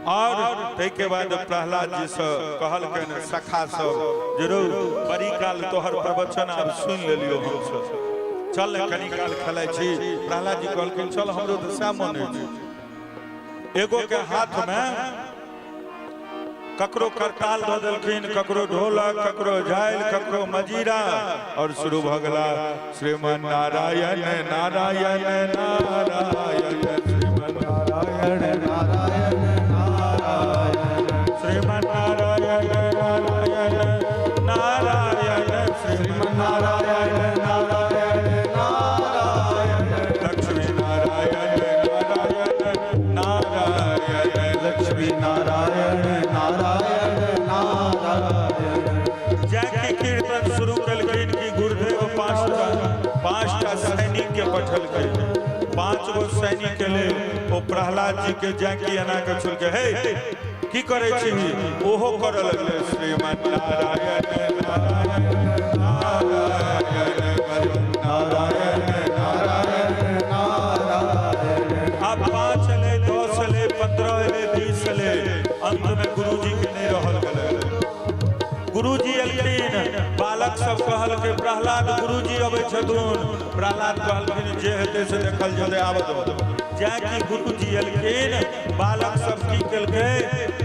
और ताहिके बाद प्रहलाद जी से कहलकनि सखा सब, जरूर बड़ी काल तोहर प्रवचन आब सुनि लेलियो हमसब, चल ने कनी काल खेलाइ छी। प्रहलाद जी कहलखिन, चल, हमरो तऽ सएह मन अछि। एगो के हाथ में ककरो करताल दऽ देलखिन, ककरो ढोलक, ककरो झालि, ककरो मजीरा और शुरू भऽ गेला, श्रीमन नारायण नारायण नारायण, श्रीमन नारायण नारायण नारायण, श्रीमन नारायण नारायण नारायण, श्रीमन श्रीमन नारायण नारायण नारायण, लक्ष्मी नारायण नारायण नारायण, लक्ष्मी नारायण नारायण नारायण। जाके कीर्तन शुरू केलखिन कि गुरुदेव पांचटा पांचटा सैनिक के पठलखिन। पांच गो सैनिक एलै, ओ प्रहलाद जी के जाके एना के छुलके, हे, की करै छी? ओहो करऽ लगलै, श्रीमन नारायण नारायण नारायण, नारायण नारायण नारायण। आब 5 एलै, 10 एलै, 15 एलै, 20 एलै, अंत में गुरुजी के नहि रहल गेलै। गुरुजी एलखिन। बालक सब कहलकै, प्रहलाद, गुरुजी अबै छथुन। प्रहलाद कहलखिन, जे हेतै से देखल जेतै, आबऽ दो। जाकि गुरुजी एलखिन, बालक सब की केलकै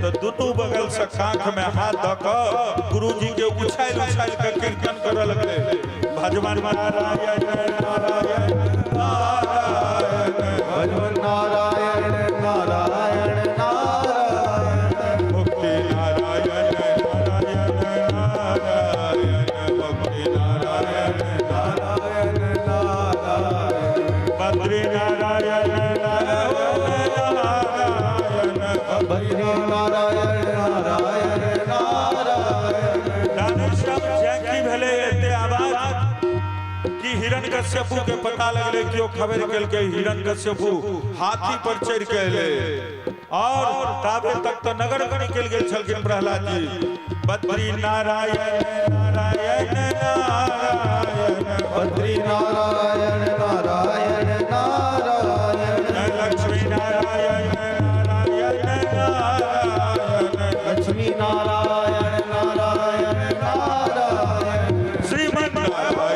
तऽ दुनू बगल से कांख में हाथ धऽ कऽ गुरुजी के उछालि उछालि कऽ कीर्तन करऽ लगलै, भगवान नारायण नारायण नारायण, भगवान नारायण नारायण नारायण, मुक्ति नारायण नारायण नारायण, मुक्ति नारायण नारायण नारायण, बद्री नारायण नारायण नारायण, बद्री नारायण नारायण नारायण। राधेश्याम, जैकी भेलै एते आवाज कि हिरण्यकश्यपु के पता लगलै। केओ खबर केलकै। हिरण्यकश्यपु हाथी पर चढ़ि के एलै और ताबे तक तऽ नगर में निकलि गेल छलखिन प्रहलाद जी। बद्री नारायण नारायण नारायण, बद्री नारायण नारायण नारायण, लक्ष्मी नारायण नारायण नारायण, लक्ष्मी नारायण नारायण नारायण, श्रीमन नारायण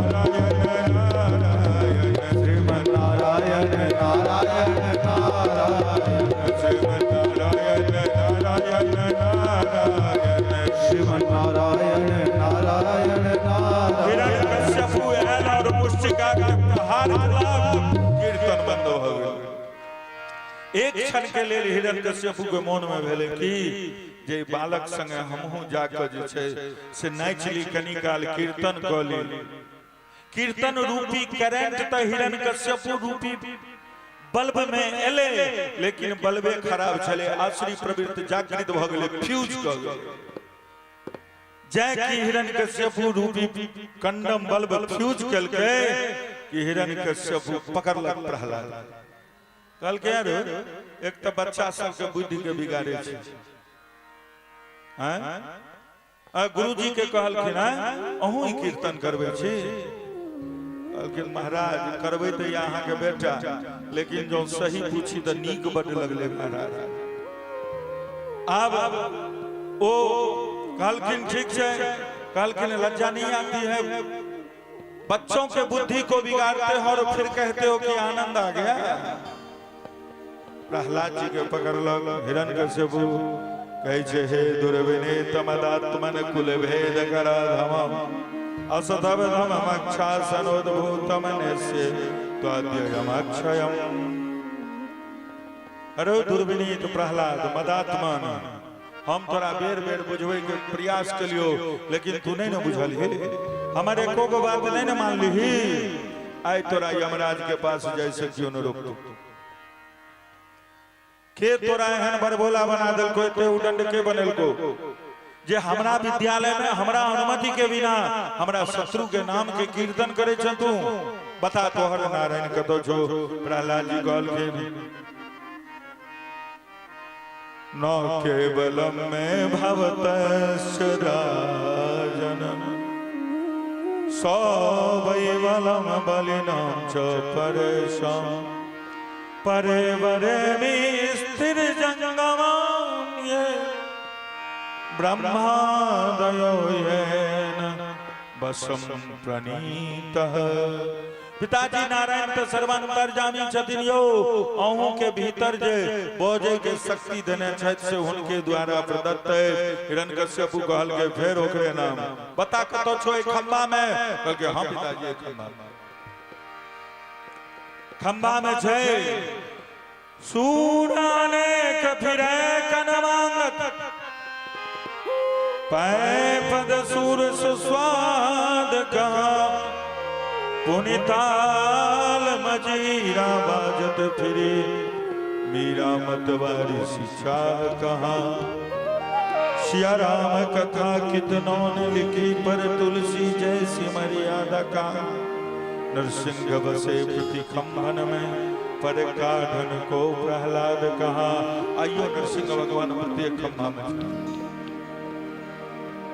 नारायण नारायण, श्रीमन नारायण नारायण नारायण, श्रीमन नारायण नारायण नारायण। प्रहार केलक, कीर्तन बंद भऽ गेल। एक क्षण के लेल हिरण्यकश्यपु के मोन में भेलै कि जे बालक संगे हमहूँ जाकऽ जे छै से नाचि ली, कनी काल कीर्तन कऽ ली। कीर्तन रूपी करेंट तऽ हिरण्यकश्यपु रूपी बल्ब में एलै, लेकिन बल्बे खराब छलै, आसुरी प्रवृत्ति जागृत भऽ गेलै, फ्यूज कऽ गेलै। जै कि हिरण्यकश्यपु रूपी कंडम बल्ब फ्यूज केलकै कि हिरण्यकश्यपु पकड़लक प्रहलाद। कहलकै यार, एक तऽ बच्चा सबके बुद्धि के बिगाड़े छै। आँय? गुरुजी के कहलखिन, आँय, अहूँ ई कीर्तन करबै छी? कहलखिन, महाराज, करबै तऽ अहाँके बेटा, लेकिन जँ सही पूछी तऽ नीक बड्ड लगलै महाराज। आब ओ कहलखिन, ठीक छै। कहलखिन, लज्जा नहीं आती है? बच्चों के बुद्धि को बिगाड़ते हो और फिर कहते हो कि आनंद आ गया। प्रहलाद जी के पकड़लक हिरण्यकश्यपु। कहै छै, हे दुर्विनीत मदात्मन कुल भेद कराधम असतव धमक्षासनोद्भूतम निश्चय त्वाद्ययमक्षयम। अरे दुर्विनीत प्रहलाद मदात्मन, हम तोरा बेर बेर बुझबै के प्रयास केलियो, लेकिन तू नहीं ने बुझलही, हमर एको गो बात नहीं ने मानलिही। आइ तोरा यमराज के पास जाइ से क्यों न रोकतो? के तोरा एहन बड़बोला बना देलको, एते उदंड के बनेलको जे हमरा विद्यालय में हमरा अनुमति के बिना हमरा शत्रु के नाम के कीर्तन करे छ तू? बता, तोहर नारायण कतौ छो? प्रहलाद जी कहलखिन, न केवलम में भवतस्य राजन सवैवलम बलिनाम च परेशाम परे वरे स्थिर जंगमाम ये ब्रह्मादयो येन वशम प्रणीतः। पिताजी नारायण तऽ सर्वांतर्यामी छथिन यौ, अहूँ के भीतर जे बजै के शक्ति देने छथि से हुनके द्वारा प्रदत्त है। हिरण्यकश्यपु कहलकै, फेर ओकरे नाम बता, कतौ छो? एहि खम्बा में? कहलकै, हाँ पिताजी, एहि खम्बा में, खम्बा में छै। सूरानेक फिरे कन मांगत पै पद सुर सुस्वाद कहाँ, पुनिताल मजीरा बाजत फिरे मीरा मतवारी शिक्षा कहाँ। सिया राम कथा कितनों ने लिखी, पर तुलसी जैसी मर्यादा का। नरसिंह बसे प्रति खम्भन में, पर काढ़न को प्रहलाद कहा। आइयो नरसिंह भगवान प्रत्येक खम्भा में छथिन,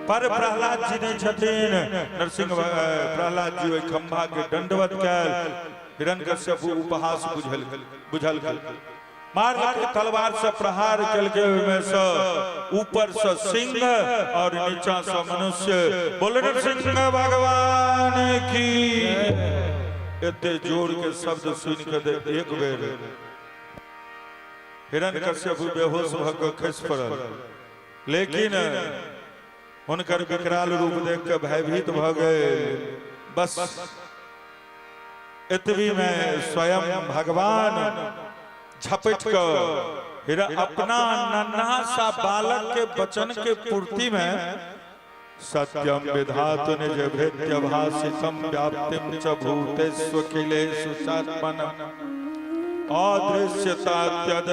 पर प्रहलाद जी नहीं छथिन। नरसिंह प्रहलाद जी ओहि खम्भा के दंडवत कैल। हिरण्यकश्यप उपहास बुझल बुझल, मारलकै, तलवार से प्रहार केलकै, ओहिमे से ऊपर से सिंह और नीचा से मनुष्य। बोले नरसिंह भगवान की। एते जोर के शब्द सुनि के एक बेर हिरण्यकश्यप बेहोश भऽ कऽ खसि पड़ल, लेकिन हुनकर विकराल रूप देख के भयभीत भऽ गेल। बस एतबी में स्वयं भगवान झपट कऽ अपना नन्हा सा बालक के वचन के पूर्ति में सत्यम विधातु निज भृत्य भाषितम व्याप्तिम च भूतेष्वखिलेषु सात्मन अदृश्यतात्यद्भुत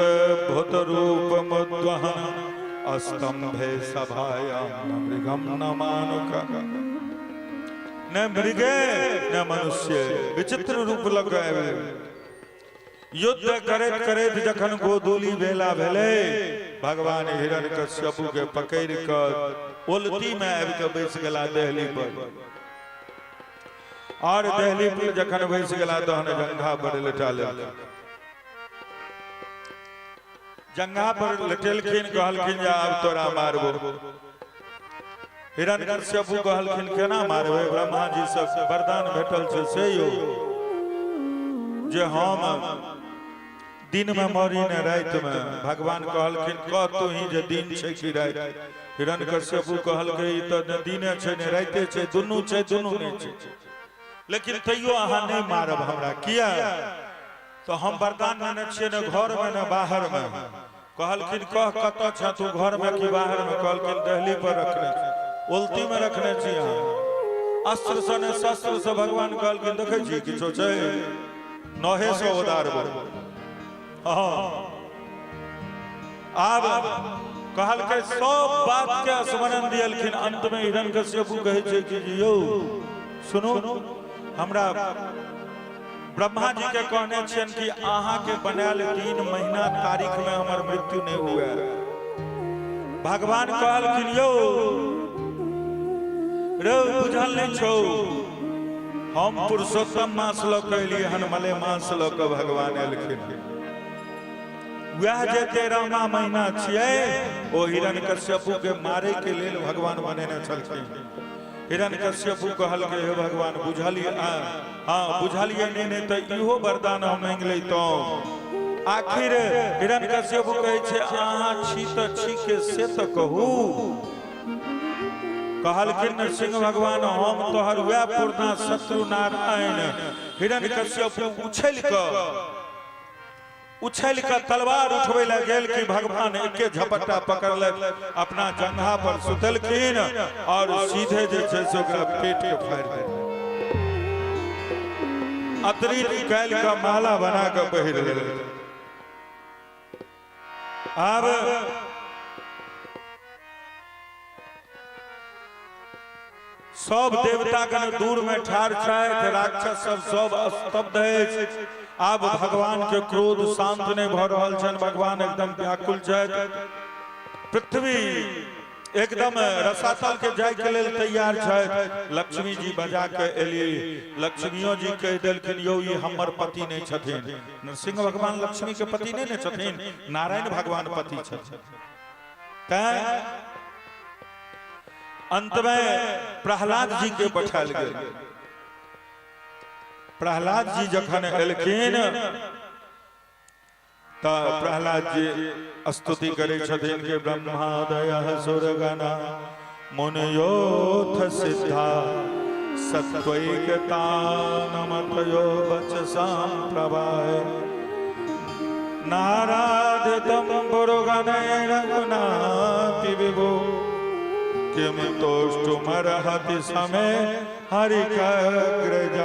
रूपमुद्वहन स्तंभे सभायां न मृगम न मानुक, न मृगे न मनुष्य, विचित्र रूप लग आबि युद्ध करैत करैत जखन गोधूली बेला भेलै, भगवान हिरण्यकश्यपु के पकड़ि कऽ ओलती में आबि कऽ बैस गेला देहली पर। और देहली पर जखन बैस गेला तहन जंघा पर लेटा लेलखिन। जंघा पर लटेलखिन, कहलखिन जे आब तोरा मारबो। हिरण्यकश्यपु कहलखिन, केना मारबै? ब्रह्मा जी से वरदान भेटल छै से यौ, जे हम दिन में मरी ने राति में। भगवान कहलखिन, कह तू ही जे दिन छै कि राति? हिरण्यकश्यपु कहलकै, ई तऽ ने दिने छै ने रातिे छै, दुनू छै, दुनू नहि छै। लेकिन तैयो अहाँ नहि मारब हमरा। किया तऽ हम वरदान नेने छियै ने घरमे ने बाहरमे। कहलखिन कह कतऽ छह तू, घरमे कि बाहरमे? कहलखिन दहली पर रखने छी, ओलतीमे रखने छी अहाँ। अस्त्र से ने शस्त्र से भगवान कहलखिन देखै छी किछो छै? नहे से उदार। हँ, आब कहलकै सब बात के स्मरण दियलखिन। अंत में हिरण्यकश्यपु कहै छै कि यौ सुनू, हमरा ब्रह्मा जी के कहने छियनि कि अहाँ के बनायल दिन महीना तारीख में हमर मृत्यु नहीं हुए। भगवान कहलखिन यौ रे बुझल नहीं छौ, हम पुरुषोत्तम मास लऽ के एलियै हन, मले मास लऽ के भगवान एलखिन। वएह जे 13वां महीना छियै ओ हिरण्यकश्यपु के मारे के लेल भगवान बनेने छलखिन। हिरण्यकश्यपु कहलकै हे भगवान बुझलियै, हाँ बुझलियै, नहि नहि तऽ इहो वरदान हम मांगि लैतहुँ। आखिर हिरण्यकश्यपु कहै छै अहाँ छी तऽ छी के, से तऽ कहू। कहलखिन नरसिंह भगवान हम तोहर वएह पुरना शत्रु नारायण। हिरण्यकश्यपु उछलि कऽ उछलि कऽ तलवार उठबै लए गेल कि भगवान एके झपट्टा पकड़लथि, अपना जंघा पर सुतलखिन और सीधे जे छै से ओकरा पेट के फाड़ि देलखिन। अतरी निकालि कऽ माला बना कऽ पहिर लेलथि। आब सब देवतागण दूर में ठाढ़ छथि, राक्षस सब सब स्तब्ध अछि। आब भगवान के क्रोध शांत नहि भऽ रहल छनि, भगवान एकदम व्याकुल छथि। पृथ्वी एकदम रसातल के जाय के लेल तैयार छथि। लक्ष्मी जी बजा के एली, लक्ष्मियो जी कहि देलखिन यौ ई हमर पति नहि छथिन। नरसिंह भगवान लक्ष्मी के पति नहि ने छथिन, नारायण भगवान पति छथिन। तैं अंत में प्रहलाद जी के बैठायल गेल। प्रहलाद जी जखन एलखिन तऽ प्रहलाद जी स्तुति करै छथिन कि ब्रह्मादय सुरगण मुनियोथ सिद्धा सत्वैकतानमतयो वचसां प्रवाह नाराधितं पुरुगणैः रघुनाथि विभु किम तोष्टुमर्हति समे हरिकग्रजाते।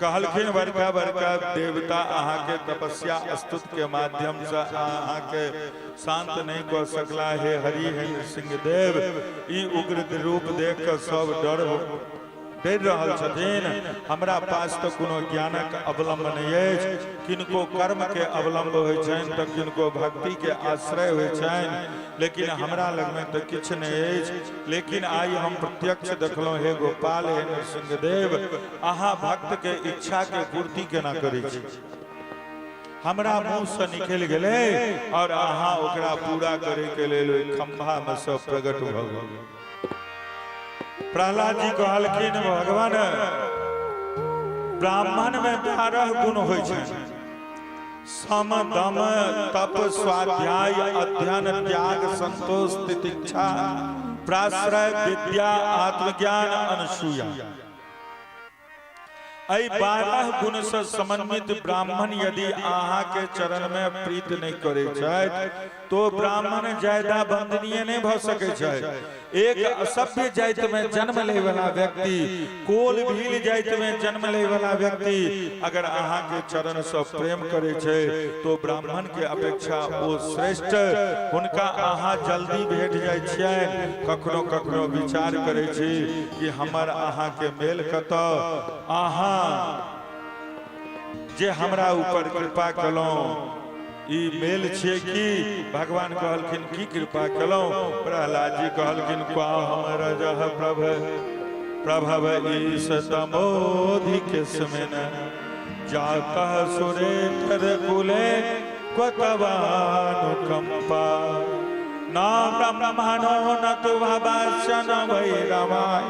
कहलखिन बड़का बड़का देवता अहाँके तपस्या स्तुत के माध्यम से अहाँके शांत नहीं कऽ सकला। हे हरि, हे नृसिंह देव, ई उग्र रूप देख कऽ सब डर डरि रहल छथिन। हमरा पास तऽ कोनो ज्ञानक अवलंब नहि अछि। किनको कर्मके अवलंब होइ छनि तऽ किनको भक्तिके आश्रय होइ छनि, लेकिन हमरा लगमे तऽ किछु नहि अछि। लेकिन आइ हम प्रत्यक्ष देखलहुँ हे गोपाल, हे नृसिंहदेव, अहाँ भक्तके इच्छाके पूर्ति केना करै छी। हमरा मुँहसँ निकलि गेलै और अहाँ ओकरा पूरा करैके लेल ओहि खम्भामे सँ प्रकट भऽ गेल। प्रहलाद जी कहलखिन भगवान ब्राह्मण में 12 गुण होइ छै, सम दम तप स्वाध्याय अध्ययन त्याग संतोष तितिक्षा प्राश्रय विद्या आत्मज्ञान अनसूया। एहि 12 गुण से समन्वित ब्राह्मण यदि अहाँ के चरण में प्रीत नहीं करे छथि तो ब्राह्मण ज्यादा वंदनीय नहीं भ सके छथि। एक असभ्य जाति में जन्म ले वाला व्यक्ति, कोल भील जाति में जन्म ले वाला व्यक्ति अगर अहाँ के चरण से प्रेम करे छै तो ब्राह्मण के अपेक्षा ओ श्रेष्ठ, हुनका अहाँ जल्दी भेट जाय छियनि। कखनो कखनो विचार करे छी कि हमर अहाँ के मेल कतऽ, अहाँ जे हमरा ऊपर कृपा केलहुँ ई मेल छियै की? भगवान कहलखिन की कृपा केलहुँ? प्रहलाद जी कहलखिन क्वा हम रजह प्रभ प्रभव ईश तमोधि किस्मिन जातः सुरेतर कुले क्वतवानुकम्पा न ब्रह्मणो न तु भवस्य न वैरवाय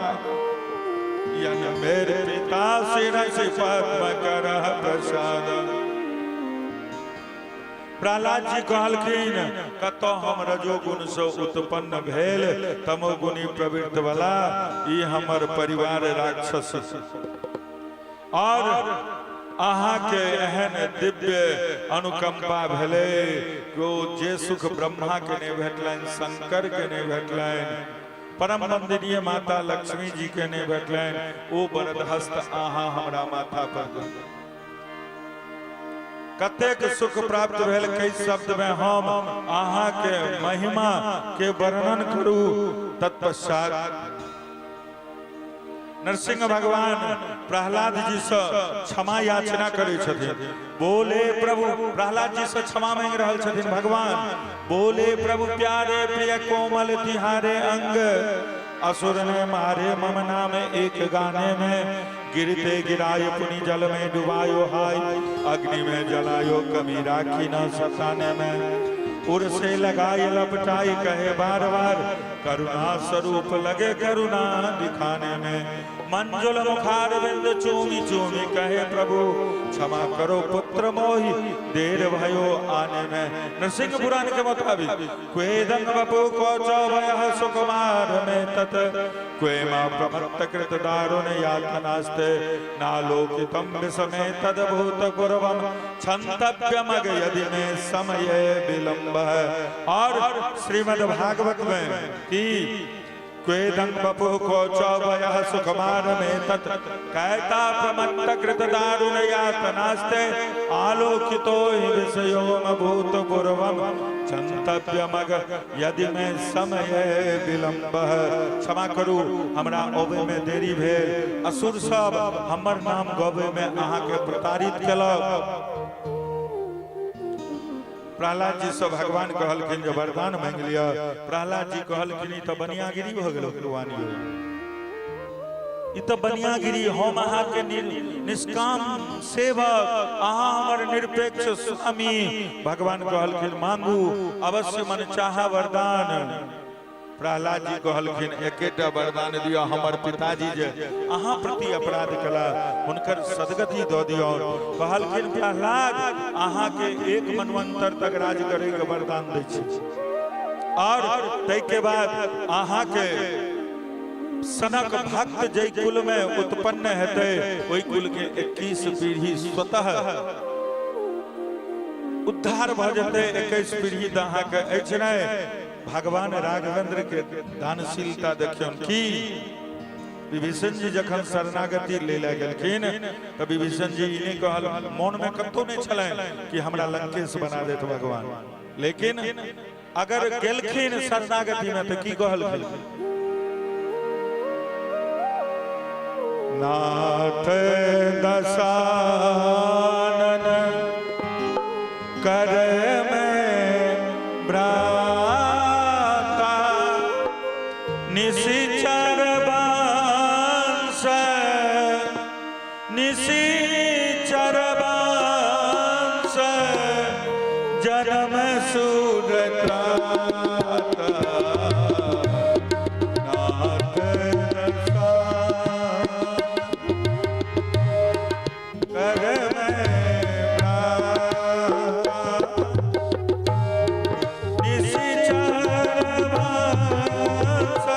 यन मेरे पिता शिरसि पद्म करह प्रसाद। प्रहलाद जी कहलखिन कतौ हम रजोगुण से उत्पन्न भेल तमोगुणी प्रवृत्त वाला ई हमर परिवार राक्षस और अहाँके एहन दिव्य अनुकंपा भेलै कि ओ जे सुख ब्रह्मा के नहि भेटलनि, शंकर के नहि भेटलनि, परम वंदनीय माता लक्ष्मी जी के नहि भेटलनि, ओ वरदहस्त अहाँ हमरा माथा पर दऽ। कतेक सुख प्राप्त भेल कई शब्द में हम अहाँ के महिमा के वर्णन करू। तत्पश्चात नरसिंह भगवान प्रहलाद जी से क्षमा याचना करै छथिन। बोले प्रभु, प्रहलाद जी से क्षमा मांगि रहल छथिन भगवान। बोले प्रभु प्यारे प्रिय कोमल तिहारे अंग, असुर ने मारे मम नाम एक गाने में, गिरते गिराय पुनि जल में डुबायो हाय, अग्नि में जलायो कमी राखी न सताने में, उर से लगाए लपटाई कहे बार बार, करुणा स्वरूप लगे करुणा दिखाने में, मंजुल मुखार बिंद चूमी चूमी कहे प्रभु, क्षमा करो पुत्र मोहि देर भयो आने में। नरसिंह पुराण के मुताबिक क्वेदंग बपु कोचो भय सुकुमार में तत, क्वे मा प्रमत्त कृत दारुण यातनास्ते, नालोकितम विषमे तदभूत पूर्वम, क्षंतव्यमग यदि में समय विलंब। और श्रीमद् भागवत में कि क्वेदं बपुः कोचो वयः सुकुमार में तत्, कैता प्रमत्त कृत दारुण यातनास्ते, आलोकितो हि विषयोम भूत पूर्वम, क्षंतव्यमग यदि में समय विलंब। क्षमा करू, हमरा अबै में देरी भेल, असुर सब हमर नाम गबै में अहाँके प्रताड़ित केलक। प्रहलाद जी से भगवान कहलखिन जे वरदान मांगि लिअ। प्रहलाद जी कहलखिन ई तऽ बनियागिरी भऽ गेल भगवान यौ, ई तऽ बनियागिरी, हम अहाँके निष्काम सेवक, अहाँ हमर निरपेक्ष स्वामी। भगवान कहलखिन मांगू अवश्य मन चाहा वरदान। प्रहलाद जी कहलखिन एकेटा वरदान दिअ, हमर पिताजी जे अहाँ प्रति अपराध कला हुनकर सदगति दऽ दियौ। कहलखिन प्रहलाद अहाँके एक मनवंतर तक राज करे के वरदान दै छी, और ताहिके बाद अहाँके सनक भक्त जै कुल में उत्पन्न हेतै ओहि कुल के 21 पीढ़ी स्वतः उद्धार भऽ जेतै। 21 पीढ़ी तऽ अहाँके अछि नहि। भगवान राघवेंद्र के दानशीलता देखियौन की विभीषण जी जखन शरणागति ले लए गेलखिन तऽ विभीषण जी ई नहि कहल, मन में कतौ नहि छलनि कि हमरा लंकेश बना देत भगवान, लेकिन अगर गेलखिन शरणागति में तऽ की कहलखिन, नाथ दशानन कर में भ्राता, निशिचर वंश, निशिचर वंश जन्म सुरत्राता, नाथ दशानन कर में भ्राता, निशिचर वंश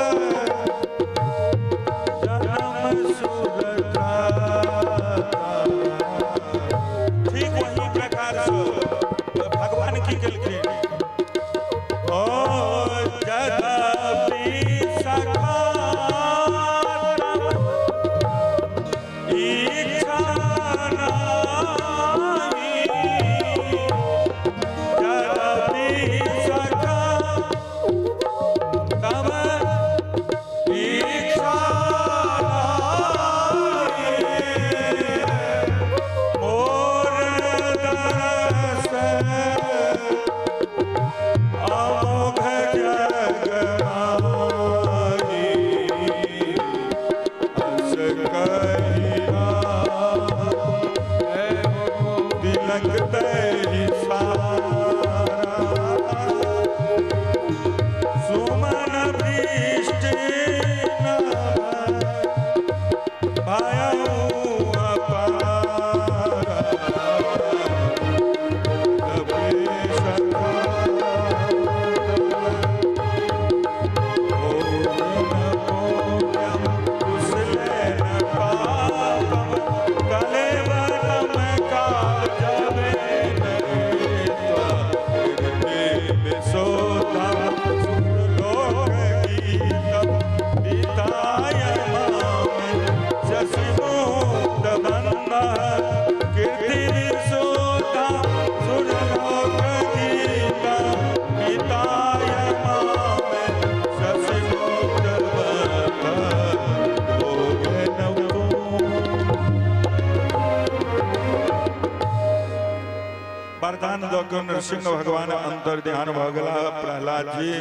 वरदान दऽ के नरसिंह भगवान अंतर ध्यान भऽ गेला। प्रहलाद जी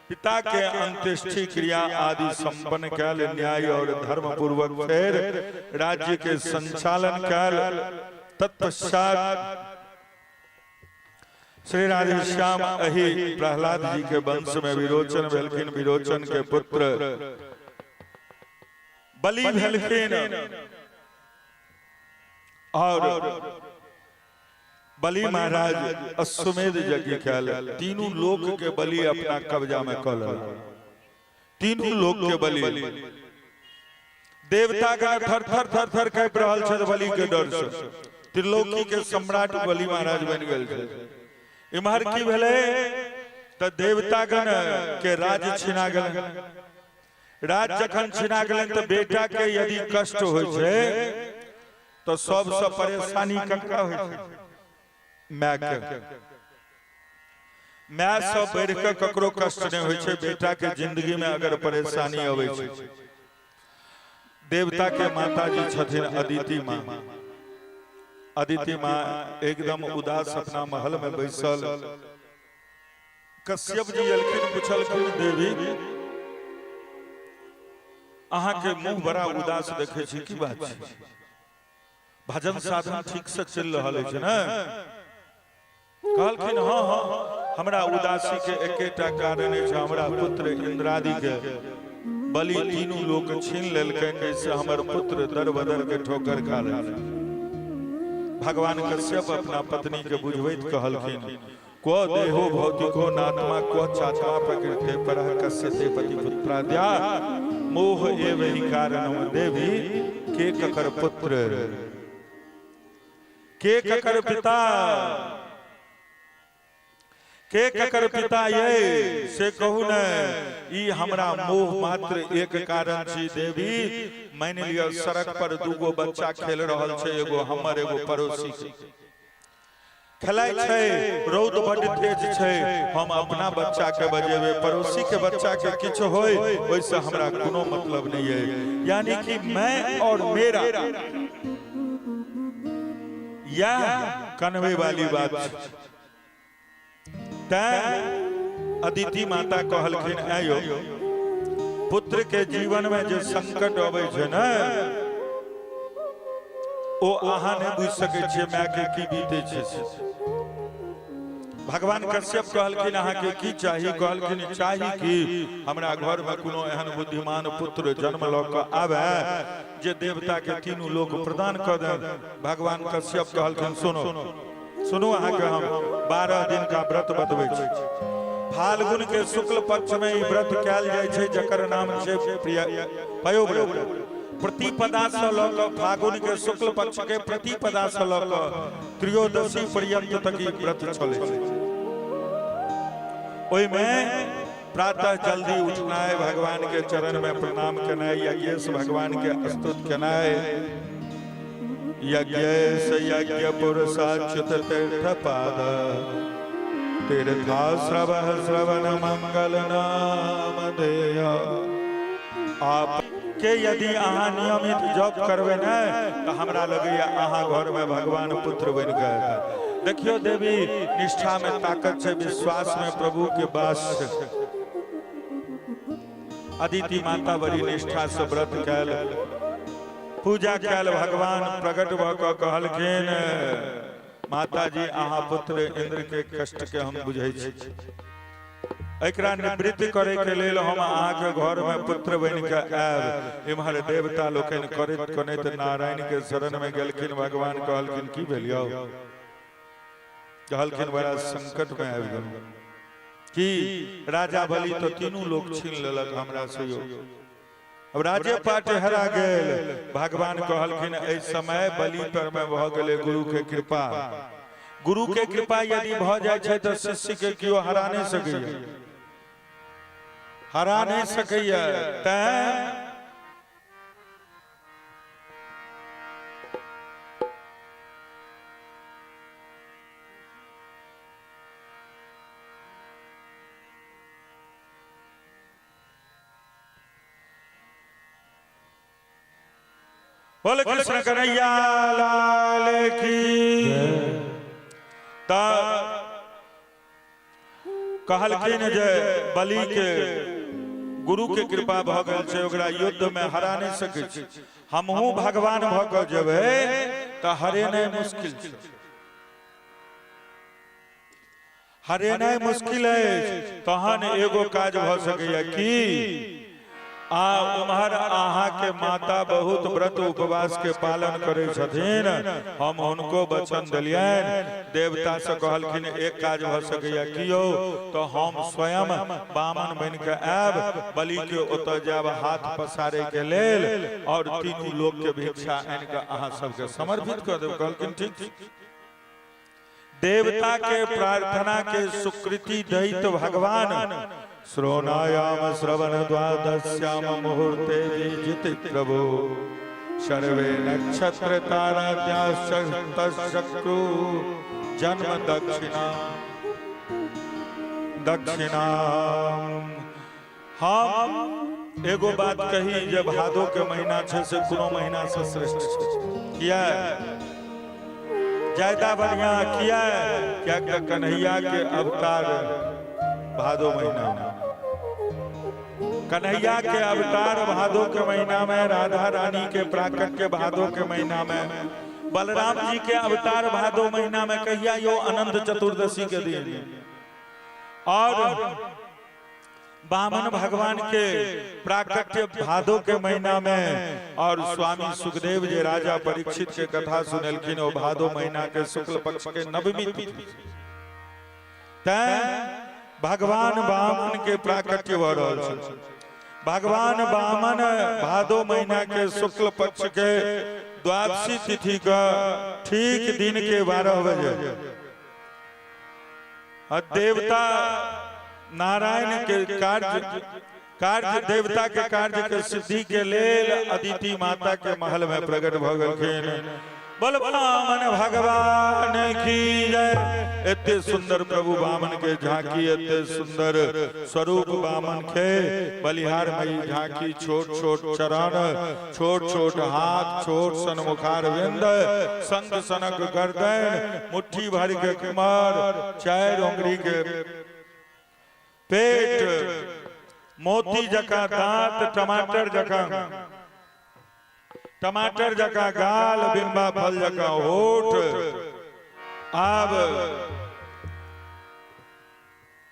पिता के अंत्येष्टि क्रिया आदि संपन्न कैल, न्याय और धर्म पूर्वक फेर राज्य के संचालन कैल। तत्पश्चात श्री राधेश्याम अही प्रहलाद जी के वंश में विरोचन भेलखिन। विरोचन के पुत्र बलि भेलखिन और बलि महाराज अश्वमेध यज्ञ कैल, तीनू लोक के बलि अपना कब्जा में कऽ लेलक। तीनू लोक के बलि देवता गण थर थर थर थर काँपि रहल छथि बलि के डर से। त्रिलोकी के सम्राट बलि महाराज बनि गेल छथि। इम्हर की भेलै तऽ देवतागण के राज छिना गेलै। राज जखन छिना गेलनि तऽ बेटा के यदि कष्ट होइ छै तऽ सबसँ परेशानी ककरा होइ छै? माय के। माय सँ बढ़ि कऽ ककरो कष्ट नहि होइ छै बेटा के जिंदगी में अगर परेशानी अबै छै। देवता के माता जी छथिन अदिति माँ। अदिति माँ एकदम उदास अपना महल में बैसल। कश्यप जी एलखिन, पुछलखिन, देवी अहाँके मुंह बड़ा उदास देखै छी, की बात छै? भजन साधन ठीक से चलि रहल अछि ने? कहलखिन, हँ हँ, हमरा उदासी के एकेटा कारण अछि, हमरा पुत्र इंद्रादि के बलि तीनू लोक छीन लेलकनि, जाहिसँ हमर पुत्र दर बदर के ठोकर खा लेलनि। भगवान कश्यप अपना पत्नी के बुझबैत कहलखिन, क्व देहो भौतिको नात्मा क्व चात्मा प्रकृते परः कस्य ते पति पुत्राद्या मोह एव हि कारणम। देवी, के ककर पुत्र, के ककर पिता, के ककर पिता ये से कहू ने, ई हमरा मोह मात्र एक कारण छी। देवी, मानि लिअ सड़क पर दूगो बच्चा खेल रहल छै, एगो हमर एगो पड़ोसी के, खेलाइ छै, रौद बड्ड तेज छै, हम अपना बच्चा के बजेबै, पड़ोसी के बच्चा के किछु होय ओहिसँ हमरा कोनो मतलब नहि अइ। यानी कि मैं और मेरा, यह कनवे वाली बात छै। तैं अदिति माता कहलखिन, आयो, पुत्र के जीवन में जे संकट अबै छै ने, ओ अहाँ नहि बुझि सकै छियै माय के की बीते छै। भगवान कश्यप कहलखिन, अहाँके की चाही? कहलखिन, चाही की, हमरा घर में कोनो एहन बुद्धिमान पुत्र जन्म लऽ कऽ आबे जे देवता के तीनू लोक प्रदान कऽ दे। भगवान कश्यप कहलखिन, सुनो सुनू, अहाँके हम 12 दिन का व्रत बतबै छी। फाल्गुन के शुक्ल पक्ष में ई व्रत कयल जाइ छै, जकर नाम छै प्रिय पयोव्रत। प्रतिपदा से लऽ कऽ, फागुन के शुक्ल पक्ष के प्रतिपदा से लऽ कऽ त्रयोदशी पर्यंत तक ई व्रत चलै छै। ओहिमे प्रातः जल्दी उठनाइ, भगवान के चरण में प्रणाम केनाइ, यज्ञेश भगवान के स्तुति केनाइ, यज्ञेश यज्ञ पुरुषाच्युत तीर्थ पाद तीर्थाश्रव श्रवण मंगल नाम धेय। आप के यदि अहाँ नियमित जप करबै ने, तऽ हमरा लगैया अहाँ घर में भगवान पुत्र बनि कऽ एता। देखियौ देवी, निष्ठा में ताकत छै, विश्वास में प्रभु के वास छै। अदिति माता बड़ी निष्ठा से व्रत कैल, पूजा कैल। भगवान प्रकट भऽ कऽ कहलखिन, माताजी, अहाँ पुत्र इंद्र के कष्ट के हम बुझै छी, एकरा निवृत्ति करे के लेल हम अहाँके घर में पुत्र बनि के आयब। इम्हर देवता लोकनि करैत कनैत नारायण के शरण में गेलखिन। भगवान कहलखिन, की भेल यौ? कहलखिन, बड़ा संकट में आबि गेलहुँ। की? राजा बलि तो तीनू लोक छीन लेलक हमरा से यौ, अब राजे पाट हरा गेल। भगवान कहलखिन, एहि समय बलि पर में भऽ गेलै गुरु के कृपा। गुरु के कृपा यदि भऽ जाइ छै तऽ शिष्य के केओ हरा नहि सकैया, हरा नहि सकैया। तैं बोल कृष्ण कन्हैया लाल की। तऽ कहलखिन जे बलि के गुरु के कृपा भऽ गेल छै, ओकरा युद्ध में हरा नहि सकै छै। हमहूँ भगवान भऽ कऽ जेबै तऽ हरेनाइ मुश्किल छै, हरेनाइ मुश्किल अछि। तहन एगो काज भऽ सकैया की, आ उम्हर अहाँके माता बहुत व्रत उपवास के पालन करै छथिन, हम हुनको वचन देलियनि। देवता से कहलखिन एक काज भऽ सकैया की यौ, तऽ हम स्वयं बामन बनि कऽ आयब, बलि के ओतऽ जायब हाथ पसारे के लेल और तीनू लोक के भिक्षा आनि कऽ अहाँ सबके समर्पित कऽ देब। कहलखिन ठीक छै। देवता के प्रार्थना के स्वीकृति दैत भगवान श्रोणायाम श्रवण द्वादश्याम मुहूर्ते विजित प्रभु सर्वे नक्षत्र ताराद्याश्चक्रु जन्म दक्षिणा दक्षिणा। हम एगो बात कही जे भादो के महीना छै से कोनो महीना से श्रेष्ठ छै। किया ज्यादा बढ़िया किया? किया कन्हैया के अवतार भादो महीना में, कन्हैया के अवतार भादो के महीना में, राधा रानी के प्राकट्य भादो के महीना में, बलराम जी के अवतार भादो महीना में। कहिया यो? अनंत चतुर्दशी के दिन। और बामन भगवान के प्राकट्य भादो के महीना में, और स्वामी सुखदेव जे राजा परीक्षित के कथा सुनेलखिन ओ भादो महीना के शुक्ल पक्ष के नवमी तिथि। तैं भगवान बामन के प्राकट्य भऽ रहल छै। भगवान बामन भादो महीना के शुक्ल पक्ष के द्वादशी तिथि का ठीक दिन के 12 बजे देवता नारायण के कार्य कार्य देवता के कार्य के सिद्धि के लेल अदिति माता के महल में प्रकट भऽ गेलखिन। बोल बामन भगवान की जय। एते सुंदर प्रभु बामन के झांकी, एते सुंदर स्वरूप बामन के बलिहार मई झांकी, छोट छोट चरण, छोट छोट हाथ, छोट सन मुखार विंद, संग सनक गर्दन, मुट्ठी भर के कमर, चार उंगली के पेट, मोती जका दांत, टमाटर जका गाल, बिम्बा फल जका होठ, आब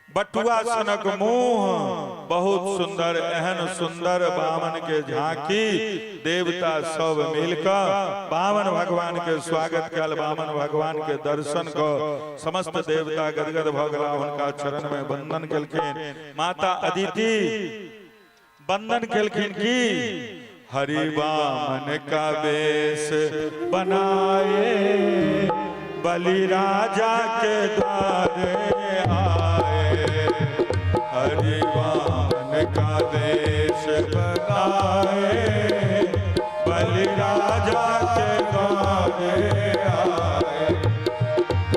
बटुआ सनक मुंह, बहुत सुंदर। एहन सुंदर बामन के झांकी देवता सब मिलकर बामन भगवान के स्वागत कल। बामन भगवान के दर्शन क समस्त देवता गदगद भ गेला, हुनका चरण में वंदन केलखिन। माता अदिति वंदन केलखिन की हरि बामन का वेश बनाए बलि राजा के द्वारे आए, हरि बामन का वेश बनाए बलि राजा के द्वारे आए।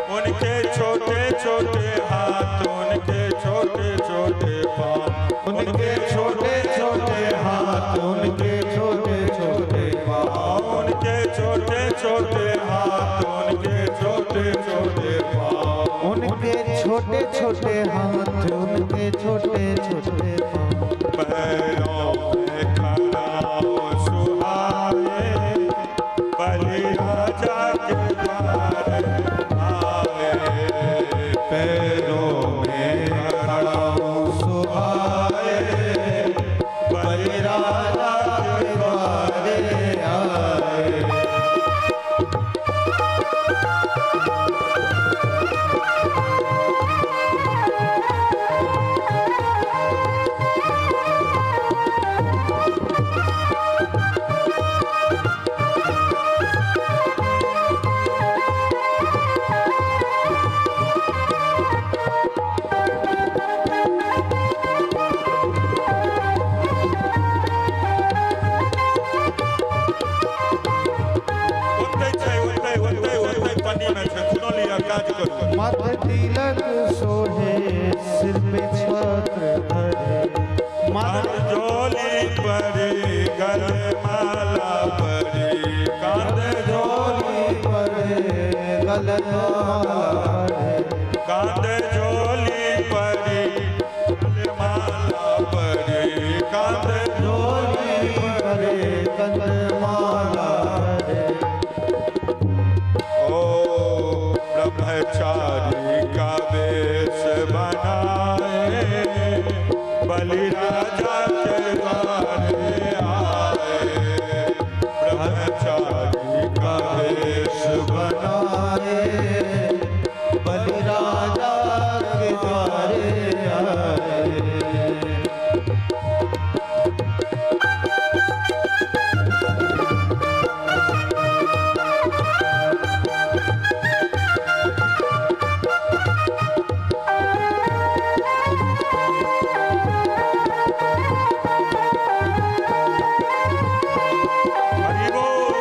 उनके छोटे छोटे हाथ, उनके छोटे छोटे पाँव, उनके छोटे छोटे हाथ, उनके छोटे छोटे पाँव, उनके छोटे छोटे हाथ, उनके छोटे छोटे पाँव, उनके छोटे छोटे हाथ, उनके छोटे छोटे पाँव, पैरों में खड़ाऊं सुहाए बलि राजा के द्वारे आए, पैरों में खड़ाऊं सुहाए बलि राजा के द्वारे आए। ओतै छै, ओतै ओतै ओतै पन्नी में छै, खुनो लिअ, काज करू। माथे तिलक सोहे, सिर पे छत्र धरे, कान झोली परी गले माला परी, कान झोली परे गले माला परे, कंद माला धरे। ओ ब्रह्मचारी का वेश बनाए, बलि राजा के द्वारे आए। ब्रह्मचारी का वेश बनाए, बलि राजा के द्वारे आए। हरि बोल।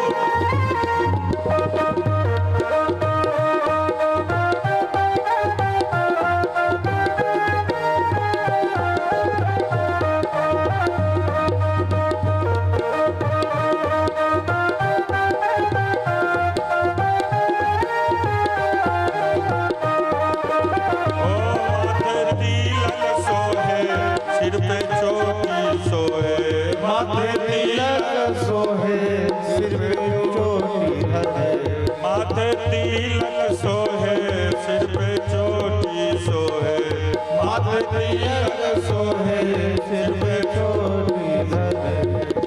ओ माथे तिलक सोहे, सिर पे चोटी सोहे। माथे तिलक सोहे, सिर पे चोटी धरे। माथे तिलक सोहे, सिर पे चोटी सोहे। माथे तिलक सोहे, सिर पे चोटी धरे।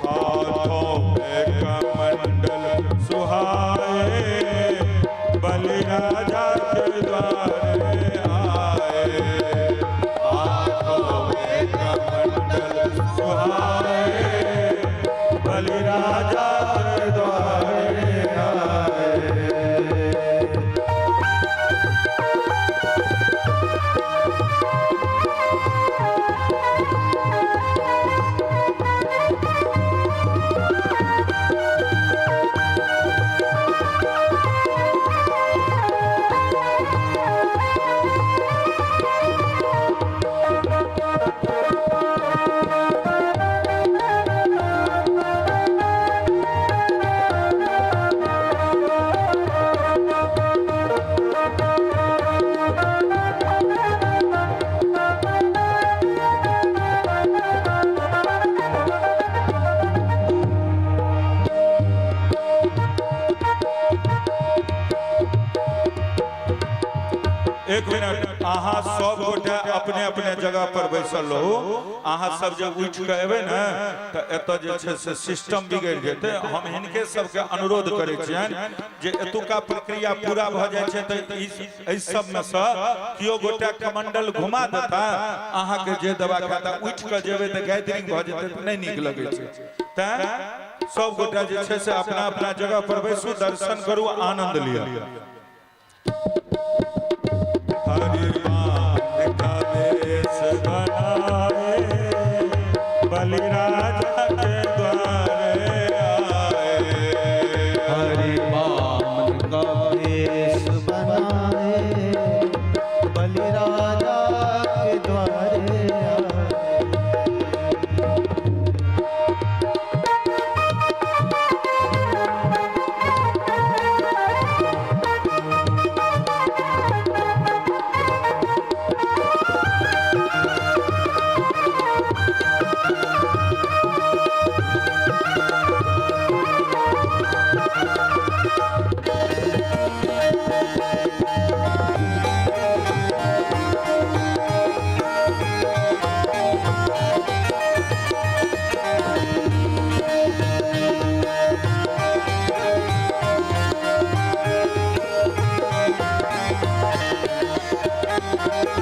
हाथों में कमंडल सुहाए, बलि राजा के द्वारे आए। हाथों में कमंडल सुहाए, बलि राजा के द्वारे आए। एक मिनट, अहाँ सब गोटे अपने अपने जगह पर बैसल रहू। अहाँ सब जे उठि के एबै ने तऽ एतऽ जे छै से सिस्टम बिगड़ि जेतै। हम हिनके सबके अनुरोध करै छियनि जे एतुका प्रक्रिया पूरा भऽ जाइ छै तऽ एहि सबमे सँ केओ गोटे कमंडल घुमा देता, अहाँके जे दवा खाता। उठि कऽ जेबै तऽ गैदरिंग भऽ जेतै तऽ नहि नीक लगै छै। तैं सब गोटे जे छै से अपना अपना जगह पर बैसू, दर्शन करू, आनंद लिअ। हरि बाण का वेश बनाए, बलि राजा के द्वारे आए। हरि वामन का वेश बनाए, बलि राजा के द्वारे आए।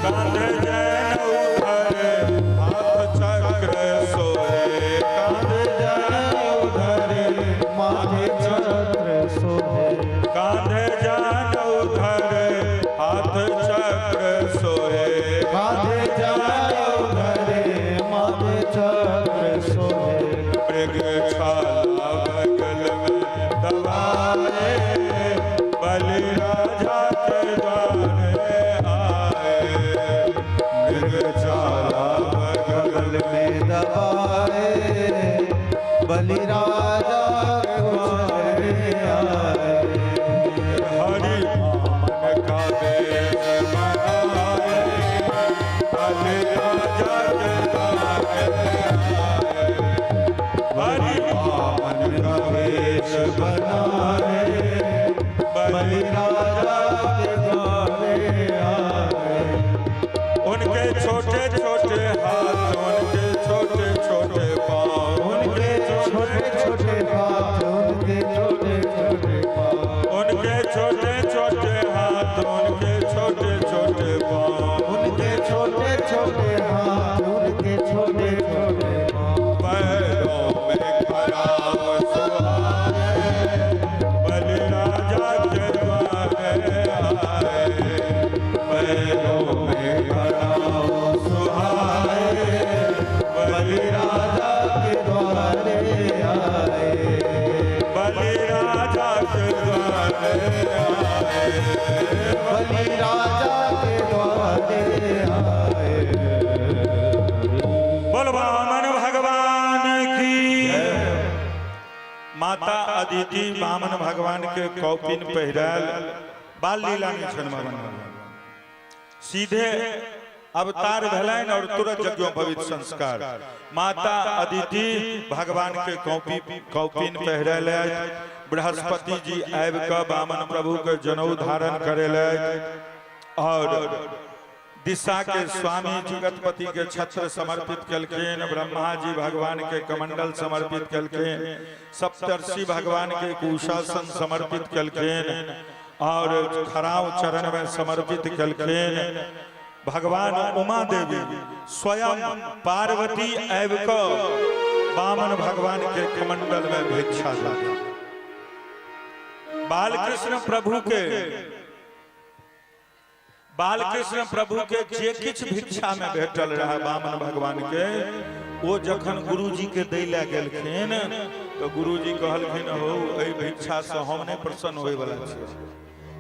कांधे जैन उधरे, हाथ चक्र सोहे। कांधे जैन उधरे, माथे छत्र सोहे। कांधे जैन उधरे, हाथ चक्र सोहे। कांधे जनेऊ धरे, माथे छत्र सोहे। मृग छाला बगल में दबाए, बलि राजा के द्वारे आए। मृग छाला बगल बगल में दबाए, बलि राजा के द्वारे आए। हरि मन का वेश बनाए, बलि राजा के द्वारे आए। हरि वामन का माता अदिति वामन भगवान के कौपिन पहिरायल। बाल लीला नहि छनि वामन भगवान, सीधे अवतार भेलनि और तुरंत यज्ञोपवीत संस्कार। माता अदिति भगवान के कौपिन पहिरेलथि। बृहस्पति जी आबि कऽ वामन प्रभु के जनऊ धारण करेलथि और दिशा के स्वामी जगतपति के छत्र समर्पित केलखिन। ब्रह्मा जी भगवान के कमंडल समर्पित केलखिन। सप्तर्षि भगवान के कुशासन समर्पित केलखिन और खराव चरण में समर्पित केलखिन। भगवान उमा देवी स्वयं पार्वती आबि कऽ वामन भगवान के कमंडल में भिक्षा देलखिन। बालकृष्ण प्रभु के बालकृष्ण प्रभु के जे किछु भिक्षा में भेटल रहे वामन भगवान के, ओ जखन गुरुजी के दै लए गेलखिन तऽ गुरुजी कहलखिन, हौ, एहि भिक्षा से हम नहि प्रसन्न होय वाला छी,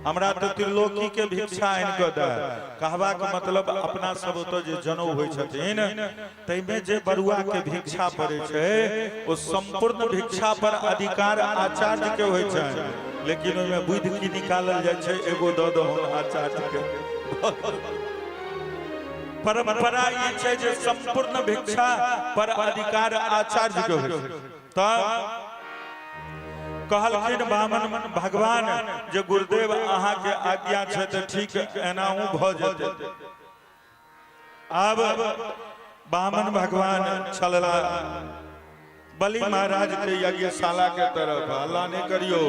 हमरा तऽ त्रिलोकी के भिक्षा आनि कऽ दे। कहबाक मतलब, अपना सब ओतऽ जे जनउ होइ छथिन ताहिमे जे बरुआ के भिक्षा पड़ै छै, ओ सम्पूर्ण भिक्षा पर अधिकार आचार्य के होइ छै, लेकिन ओहिमे बुद्धि की निकालल जाइ छै, एगो दऽ दहुन आचार्य के। परंपरा ई छै जे सम्पूर्ण भिक्षा पर अधिकार आचार्य के होइ छै। तऽ कहलखिन वामन भगवान जे गुरुदेव, अहाँके आज्ञा छै तऽ ठीक एनाहू भऽ जेतै। आब वामन भगवान छलला बलि महाराज के यज्ञशाला के तरफ। हल्ला नहीं करियो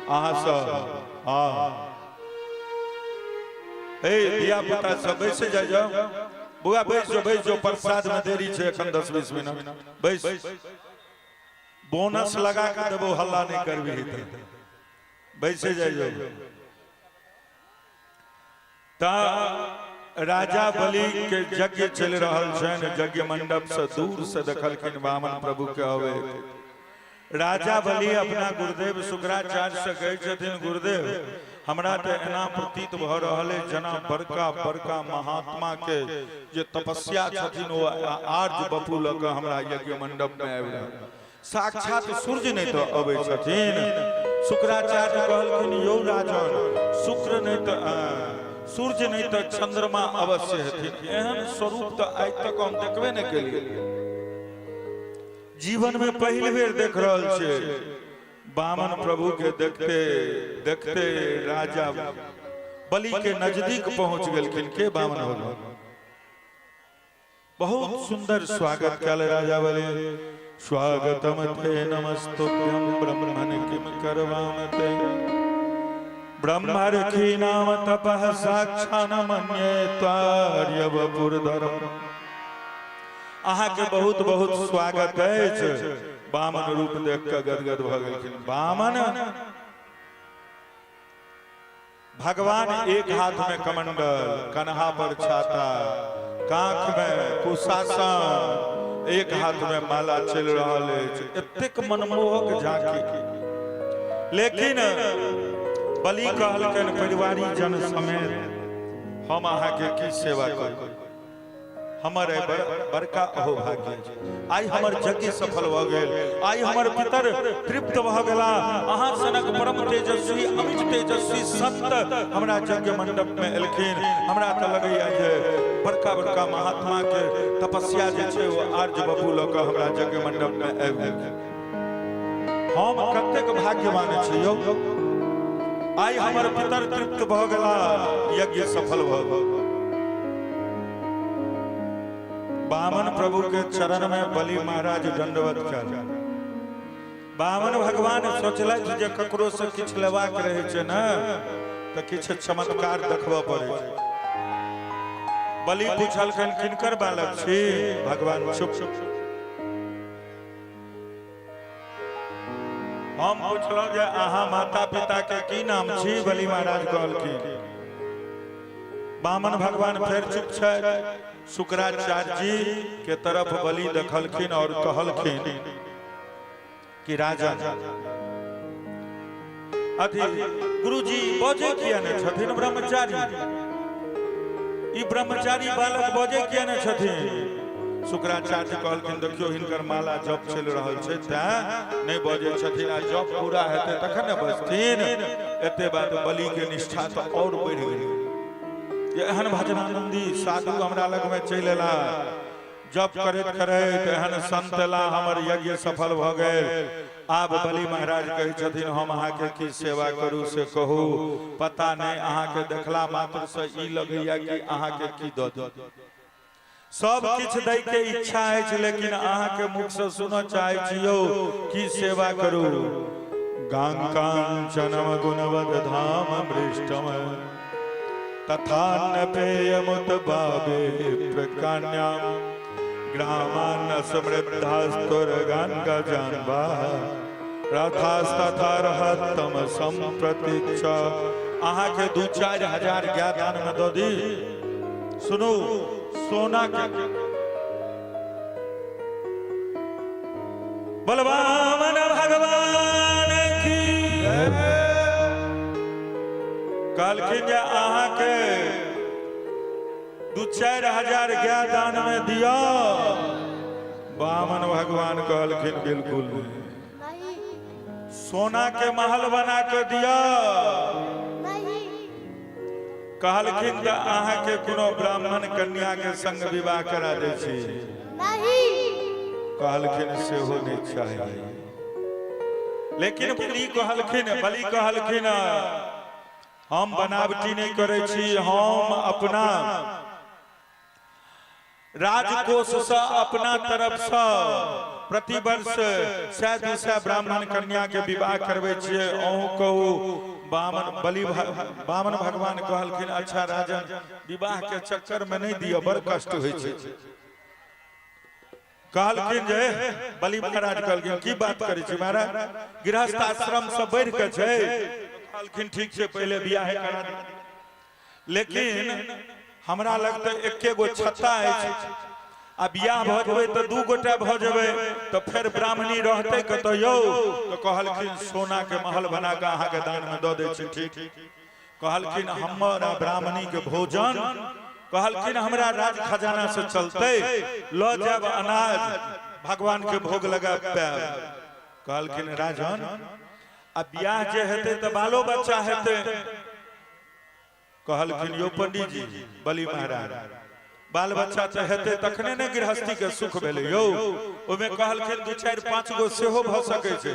अहाँ सब। हाँ, हे धिया पुता सब, बैसे जाय जाओ। बुआ, बैस जो, बैस जो। प्रसाद में देरी छै एखन 10-20 मिनट, बैस। बोनस लगा के देबो, हल्ला नहीं करबी तऽ। बैसे जाय जाओ। तऽ राजा बलि के यज्ञ चलि रहल छनि। यज्ञ मंडप से दूर से देखलखिन वामन प्रभु के अबैत। राजा बलि अपना गुरुदेव शुक्राचार्य से कहै छथिन, गुरुदेव, हमरा तऽ एना प्रतीत भऽ रहल अछि जेना बड़का बड़का महात्मा के जे तपस्या छथिन, ओ आर्य बपू लऽ कऽ हमरा यज्ञ मंडप में आबि रहल। साक्षात सूर्य नहि तऽ अबै छथिन। शुक्राचार्य कहलखिन, यौ राजन, शुक्र नहि तऽ सूर्य नहि तऽ चंद्रमा अवश्य हेथिन। एहन स्वरूप तऽ आइ तक हम देखबे नहि केलियै, जीवन में पहिल बेर देख रहल छियै। वामन प्रभु के देखते देखते राजा बलि के नजदीक पहुंच गेलखिन। के वामन भगवान बहुत सुंदर स्वागत कल राजा बलि। स्वागतम ते नमस्तुभ्यं ब्रह्मण किम करवाम ते ब्रह्मर्षि नाम तपः साक्षान मन्ये त्वार्य वपुर्धरम। अहाँके बहुत बहुत स्वागत अछि। वामन रूप देख कऽ गदगद भऽ गेलखिन। वामन भगवान एक हाथ में कमंडल, कन्हा पर छाता, कांख में कुशासन, एक हाथ में माला चलि रहल अछि। एतेक मनमोहक झांकी। लेकिन बलि कहलकनि, परिवारी जन समेत हम अहाँके की सेवा करू? हमर आइ बड़का अहोभाग्य छै। आइ हमर यज्ञ सफल भऽ गेल, आइ हमर पितर तृप्त भऽ गेला। अहाँ सनक परम तेजस्वी, अमित तेजस्वी संत हमरा यज्ञ मंडप में एलखिन। हमरा तऽ लगैया जे बड़का बड़का महात्मा के तपस्या जे छै, ओ आर्य बपू लऽ कऽ हमरा यज्ञ मंडप में आबि गेलखिन। हम कतेक भाग्यवान छी यौ। आइ हमर पितर तृप्त भऽ गेला, यज्ञ सफल भऽ गेल। वामन प्रभु के चरण में बलि महाराज दंडवत कयल। वामन भगवान सोचलथि जे ककरो से किछु लेबाक रहै छै ने, तऽ किछु चमत्कार देखबऽ पड़ै छै। बलि पुछलखिन, किनकर बालक छी? भगवान चुप। हम पुछलहुँ जे अहाँ माता पिता के की नाम छी? बलि महाराज कहलखिन। वामन भगवान फेर चुप छै। शुक्राचार्य जी के तरफ बलि देखलखिन और कहलखिन कि राजा, अथी गुरुजी, बजै किया नहि छथिन ब्रह्मचारी? ई ब्रह्मचारी बालक बजै किया नहि छथिन? शुक्राचार्य कहलखिन देखियौ हिनकर माला जप चलि रहल छै तैं नहि बजै छथिन, आ जप पूरा हेतै तखन ने बजथिन। एते बात बलि के निष्ठा तऽ और बढ़ि गेलै जे एहन भजनानंदी साधु हमरा लगमे चलि एला, जप करैत करैत एहन संत एला, हमर यज्ञ सफल भऽ गेल। आब बलि महाराज कहै छथिन हम अहाँके की सेवा करू से कहू, पता नहि अहाँके देखला मात्र से ई लगैया कि अहाँके की दऽ दी। सब किछु दै के इच्छा अछि लेकिन अहाँके मुख से सुनऽ चाहै छी यौ की सेवा करू। गांकांचनम गुणवद धाम मृष्टम तथा न पेयमुत बाबे प्रकान्याम ग्रामान समृद्धास्तुरगान गजानवा रथास्तथा रहतम सम्प्रतीक्ष। अहाँके 2-4 हजार गाय दान में दऽ दी। सुनू सोना के बलवामन भगवान की कहलखिन जे अहाँके 2-4 हजार गाय दान में दियौ। वामन भगवान कहलखिन बिल्कुल नहीं। सोना के महल बना के दियौ। कहलखिन जे अहाँके कोनो ब्राह्मण कन्या के संग विवाह करा दै छी। कहलखिन सेहो नहि चाही। लेकिन बलि कहलखिन, बलि कहलखिन हम बनावटी नहि करै छी, हम अपना राजकोष से अपना तरफ से प्रतिवर्ष 100-200 ब्राह्मण कन्या के विवाह करबै छियै। अहूँ कहू। बामन बलि बामन भगवान कहलखिन अच्छा राजन, विवाह के चक्कर में नहीं दिअ, बड़ कष्ट होइ छै। कहलखिन जे बलि महाराज कहलखिन की बात करै छी महाराज, गृहस्थ आश्रम से बढ़ि के छै। कहलखिन ठीक छै, पहिले बियाहे करा दे, लेकिन हमरा लग तऽ एके गो छत्ता अछि, आ बियाह भऽ जेबै तऽ 2 गोटा भऽ जेबै, तऽ फेर ब्राह्मणी रहतै कतऽ यौ? तऽ कहलखिन सोना के महल बना कऽ अहाँके दान में दऽ दै छी। ठीक। कहलखिन हमर आ ब्राह्मणी के भोजन, कहलखिन हमरा राज खजाना से चलतै, लऽ जायब अनाज, भगवान के भोग लगा पायब। कहलखिन राजन, आ बियाह जे हेतै तऽ बालो बच्चा हेतै। कहलखिन यौ पंडित जी, बलि महाराज, बाल बच्चा तऽ हेतै तखने ने गृहस्थी के सुख भेलै यौ। ओहिमे कहलखिन 2-4-5 गो सेहो भऽ सकै छै।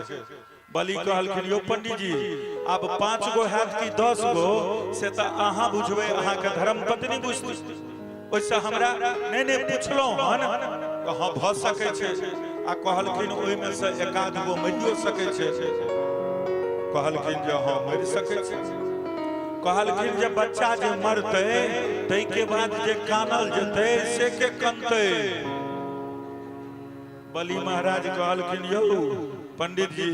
बलि कहलखिन यौ पंडित जी, आब 5 गो हैत कि 10 गो से तऽ अहाँ बुझबै, अहाँके धर्म पत्नी बुझतै, ओहिसँ हमरा नहि नहि पुछलहुँ हन तऽ हँ भऽ सकै छै। आ कहलखिन ओहिमे से 1-आध गो मरियो सकै छै। कहलखिन जे हँ मरि सकै छै। कहलखिन जे बच्चा जे मरतै ताहिके बाद जे कानल जेतै से के कनतै? बलि महाराज कहलखिन यौ पंडित जी,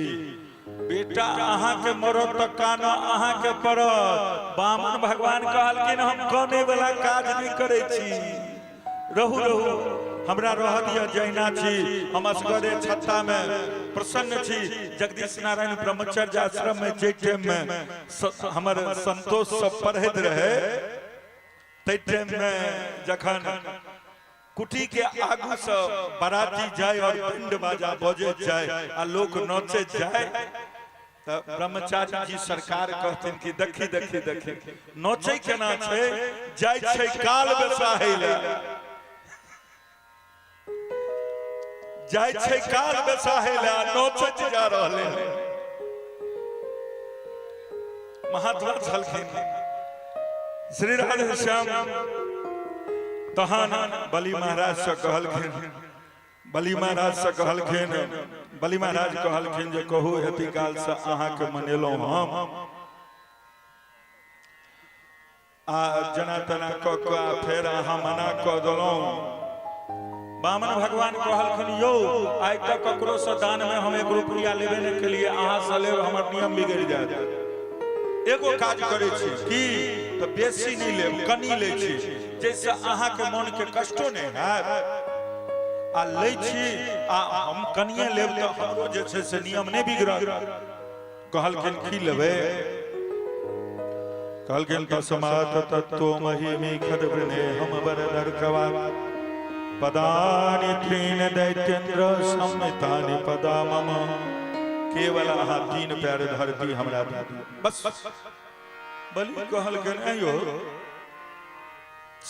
बेटा अहाँके मरत तऽ कानऽ अहाँके पड़त। बामन भगवान कहलखिन हम काने वाला काज नहि करै छी, रहू रहू, हमरा रह दिअ जहिना छी, हम असगरे छत्ता में प्रसन्न छी। जगदीश नारायण ब्रह्मचर्य आश्रम में जे टाइम में हमर संतोष सब पढ़ैत रहे, तै टाइम में जखन कुटी के आगू से बाराती जाय और बैंड बाजा बजैत जाय आ लोक नचैत जाय, तऽ ब्रह्मचारी जी सरकार कहथिन कि देखी देखी देखी नचै केना छै, जाइ छै काल बेसाहै लए, जाइ छै काल बेसाहै लए, नचैत जा रहलै। महात्मा छलखिन श्री राधे श्याम। तहन बलि महाराज से कहलखिन, बलि महाराज से कहलखिन, बलि महाराज कहलखिन जे कहू एती काल से अहाँके मनेलहुँ हम, आ जना तना कऽ कऽ आ फेर अहाँ मना कऽ देलहुँ। बामन भगवान कहलखिन यौ आइ तक ककरो से दान में हम 1 रुपया लेबे नहि केलिए, अहाँ से लेब हमर नियम बिगड़ि जायत। एगो काज करै छी की तऽ बेसी नहि लेब, कनी लै छी, जाहिसँ अहाँके मोनके कष्टो नहि हैत, आ लै छी आ हम कनिए लेब तऽ हमरो जे छै से नियम नहि बिगड़त। कहलखिन की लेबै? कहलखिन तस्मात् तत्त्वमहि मी खदवृणे हम वरदर्कवा पदानि त्रीन दैत्येन्द्र संहितानि पदा मम। केवल अहाँ 3 पैर धरती हमरा दऽ दिअ बस। बलि कहलखिन आइयो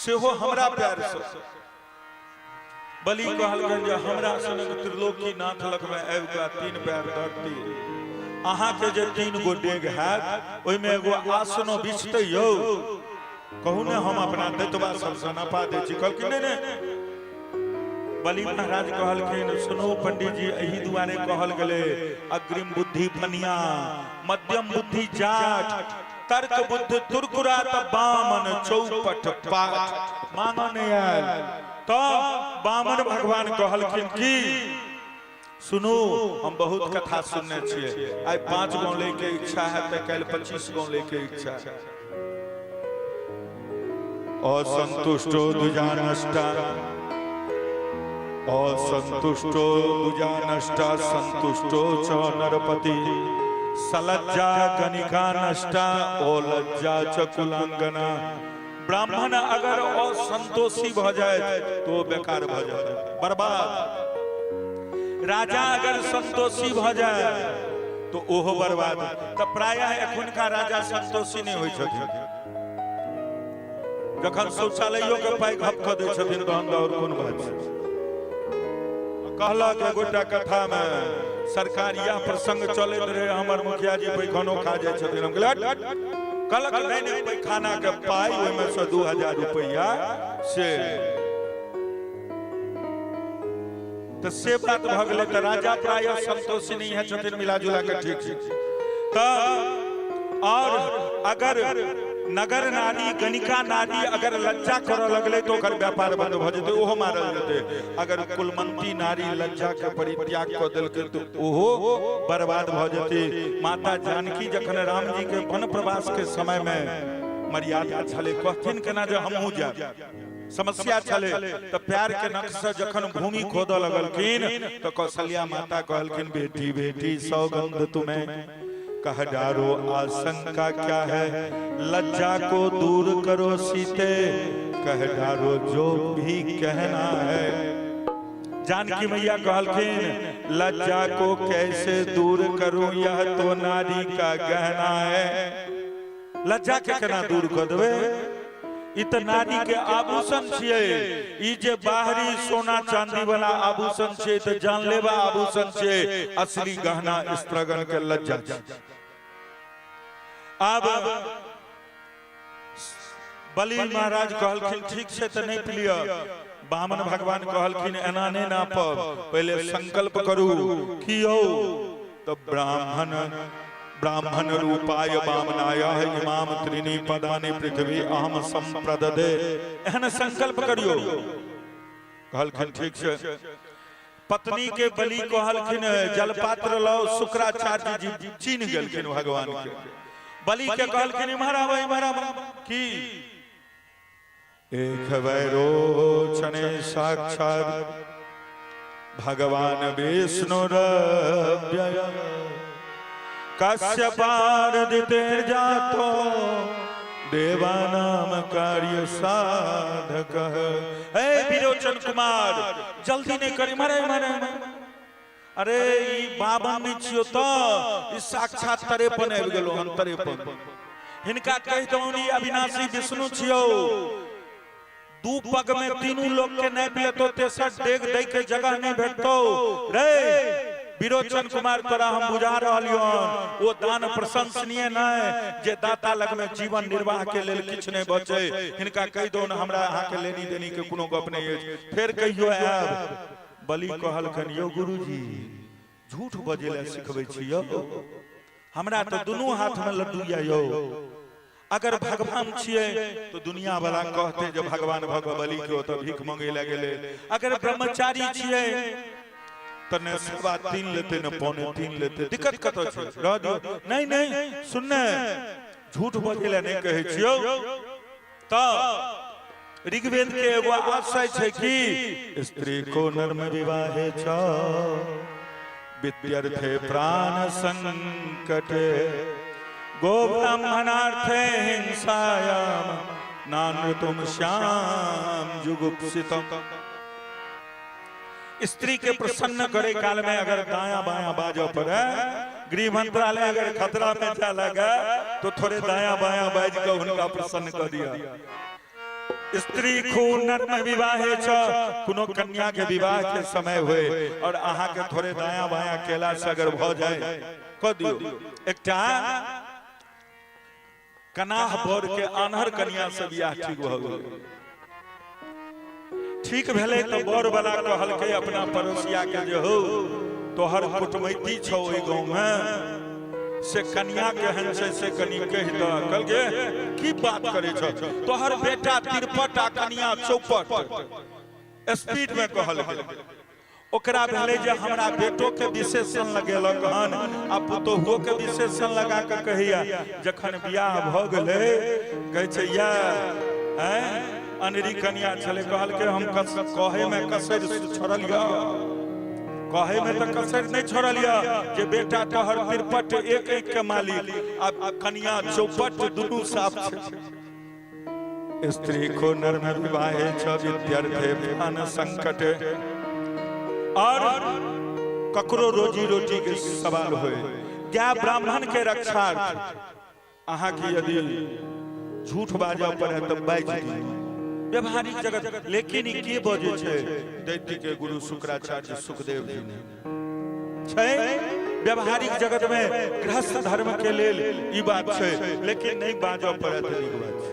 सेहो हमरा पैर से। बलि कहलखिन जे हमरा सनक त्रिलोकी नाथ लगमे आबि कऽ 3 पैर धरती अहाँके जे 3 गो डेग हैत ओहिमे एगो आसनो बिछतै यौ, कहू ने हम अपना दैतबा सबसँ नपा दै छी। कहलखिन नहि नहि। बलि महाराज कहलखिन सुनू पंडित जी, एहि दुआरे कहल गेलै अग्रिम बुद्धि फनिया, मध्यम बुद्धि जाट, तर्क बुद्धि तुरकुरा, त बामन चौपट पाठ। मांगऽ नहि आयल तऽ बामन भगवान कहलखिन की सुनू हम बहुत कथा सुनने छियै, आइ 5 गाँव लैके इच्छा है तऽ काल्हि 25 गाँव लैके इच्छा है। असंतुष्टो दुजानष्टा, असंतुष्टो दुजानष्टा संतुष्टो च नरपति, सलज्जा गणिका नष्टा ओ लज्जा च कुलांगना। ब्राह्मण अगर असंतोषी भ जाए तो बेकार भ जाए, बर्बाद। राजा अगर संतोषी भ जाए तो ओहो बर्बाद। तऽ प्रायः एखुनका राजा संतोषी नहि होइ छथिन, जखन शौचालयो के पाइ घप कऽ दै छथिन तहन तऽ आओर कोन बात छै। कहलक एगोटा कथा में सरकार यह प्रसंग चलैत रहे, हमर मुखिया जी पैखानो खा जाइ छथिन। हम कहलियै, हट। कहलक नहि नहि, पैखाना के पाइ ओहिमे से 2000 रुपैआ से तऽ से बात भऽ गेलै। तऽ राजा प्रायः संतोषी नहि है छथिन, मिला जुला के ठीक छै। तऽ और अगर नगर नारी गणिका नारी अगर लज्जा करऽ लगलै तऽ ओकर व्यापार बंद भऽ जेतै, ओहो मारल जेतै। अगर कुलमंती नारी लज्जा के परित्याग कऽ देलकै तऽ ओहो बर्बाद भऽ जेतै। माता जानकी जखन रामजी के वन प्रवास के समय में मर्यादा छलै, कहथिन केना जे हमहूँ जायब, समस्या छलै, तऽ प्यार के नख से जखन भूमि खोदऽ लगलखिन तऽ कौशल्या माता कहलखिन बेटी बेटी सौगंध तुम्हें कह डारो आशंका क्या है, लज्जा को दूर करो सीते, कह डारो जो भी कहना है। जानकी मैया कहलखिन लज्जा को कैसे दूर करूं, यह तो नारी का गहना है। लज्जा के केना दूर कऽ देबै, ई तऽ नारी के आभूषण छियै। ई जे बाहरी सोना चांदी वाला आभूषण छियै तऽ जानलेवा आभूषण छियै, असली गहना स्त्रगण के लज्जा छै। आब बलि महाराज कहलखिन ठीक छै तऽ नापि लिअ। बामन भगवान कहलखिन एना नहि नापब, पहिले संकल्प करू की यौ तऽ ब्राह्मण ब्राह्मण रूपाय वामनाय इमाम त्रिनी पदानि पृथ्वी अहम संप्रददे, एहन संकल्प करियौ। कहलखिन ठीक छै। पत्नी के बलि कहलखिन जलपात्र लाओ, शुक्राचार्य जी चिन्ह गेलखिन भगवान के। बलि के कहलखिन इम्हर आब इम्हर आब, की एक वैरोचने साक्षात भगवान विष्णु रव्यय कश्यपारदितेर्जातो देवानाम कार्य साधक। हे विरोचन कुमार जल्दी नहीं करी, मारे मारे। अरे ई बाबा नहीं छियो तो ई साक्षात तरेपन आबि गेलो हन, तरेपन। हिनका कहि दौन ई अविनाशी विष्णु छियो, 2 पग में तीनू लोग के नापि लेतो, तेसर डेग दै के जगह नहीं भेटतो। रे विरोचन कुमार तोरा हम बुझा रहलियौन ओ दान प्रशंसनीय नहीं जे दाता लग में जीवन निर्वाह के लेल किछु नहीं बचे। हिनका कहि दौन हमरा अहाँ के लेनी देनी के कोनो गप नहीं अछि, फेर कहियो आयब। बलि कहलखिन यौ गुरुजी झूठ बजै लए सिखबै छी यौ, हमरा तऽ दुनू हाथ में लड्डू या यौ। अगर भगवान छियै तो दुनिया वाला कहते जे भगवान भऽ कऽ बलि के ओतऽ भीख मंगे लए गेलै। अगर ब्रह्मचारी छियै तऽ ने 3.25 लेतै ने 2.75 लेतै, दिक्कत कतऽ छै, रह दियौ। नहीं नहीं सुनने झूठ बजै लए नहि कहै छियौ। तऽ ऋग्वेद के एगो आशय छै कि स्त्री को नर्म विवाहे च विद्यर्थे प्राण संकटे गो ब्राह्मणार्थे हिंसायाम नानृतुम श्याम जुगुप्सितम। स्त्री के प्रसन्न करे काल में अगर दाया बाया बाजो पड़े, गृह मंत्रालय अगर खतरा में जा लगा तो थोड़े दाया बाया बाज के हुनका प्रसन्न कर दिया। स्त्री खून नर्म विवाहे छ, कोनो कन्या के विवाह के समय होए और अहाँ के थोड़े दाया बाया केला से अगर भ जाए क दियो। एकटा कनाह बर के आन्हर कन्या से बियाह ठीक भ गेल। ठीक भेलै तऽ बर वाला कहलकै अपना पड़ोसिया के जे हो तोहर कुटमैती छौ ओहि गाँव में, से कन्या केहन छै से कनि कहि दऽ। कहलकै की बात करै छौ, तोहर बेटा तिरपट आ कन्या चौपट। स्पीड में कहलकै। ओकरा भेलै जे हमरा बेटो के विशेषण लगेलक हन आ पुतोहुओ के विशेषण लगा के कहैया। जखन बियाह भऽ गेलै कहै छै या आँय अनरी कनिया छलै। कहलकै हम कहै में कसरि छोड़ल यऽ, कहै में तऽ कसरि नहि छोड़ल यऽ जे बेटा तोहर तिरपट एक एक के मालिक आ कनिया चौपट दुनू साफ छै। स्त्री को नर्म विवाहे छ विद्यर्थे प्राण संकट। और ककरो रोजी रोटी के सवाल होए, गाय ब्राह्मण के रक्षार्थ अहाँ के यदि झूठ बाजऽ पड़े तऽ बाजि दियौ, व्यवहारिक जगत। लेकिन ई के बजै छै? दैत्य के गुरु शुक्राचार्य सुखदेव जी ने छै। व्यवहारिक जगत में गृहस्थ धर्म के लेल ई बात छै, लेकिन नहीं बाजऽ पड़े तऽ नीक बात छै।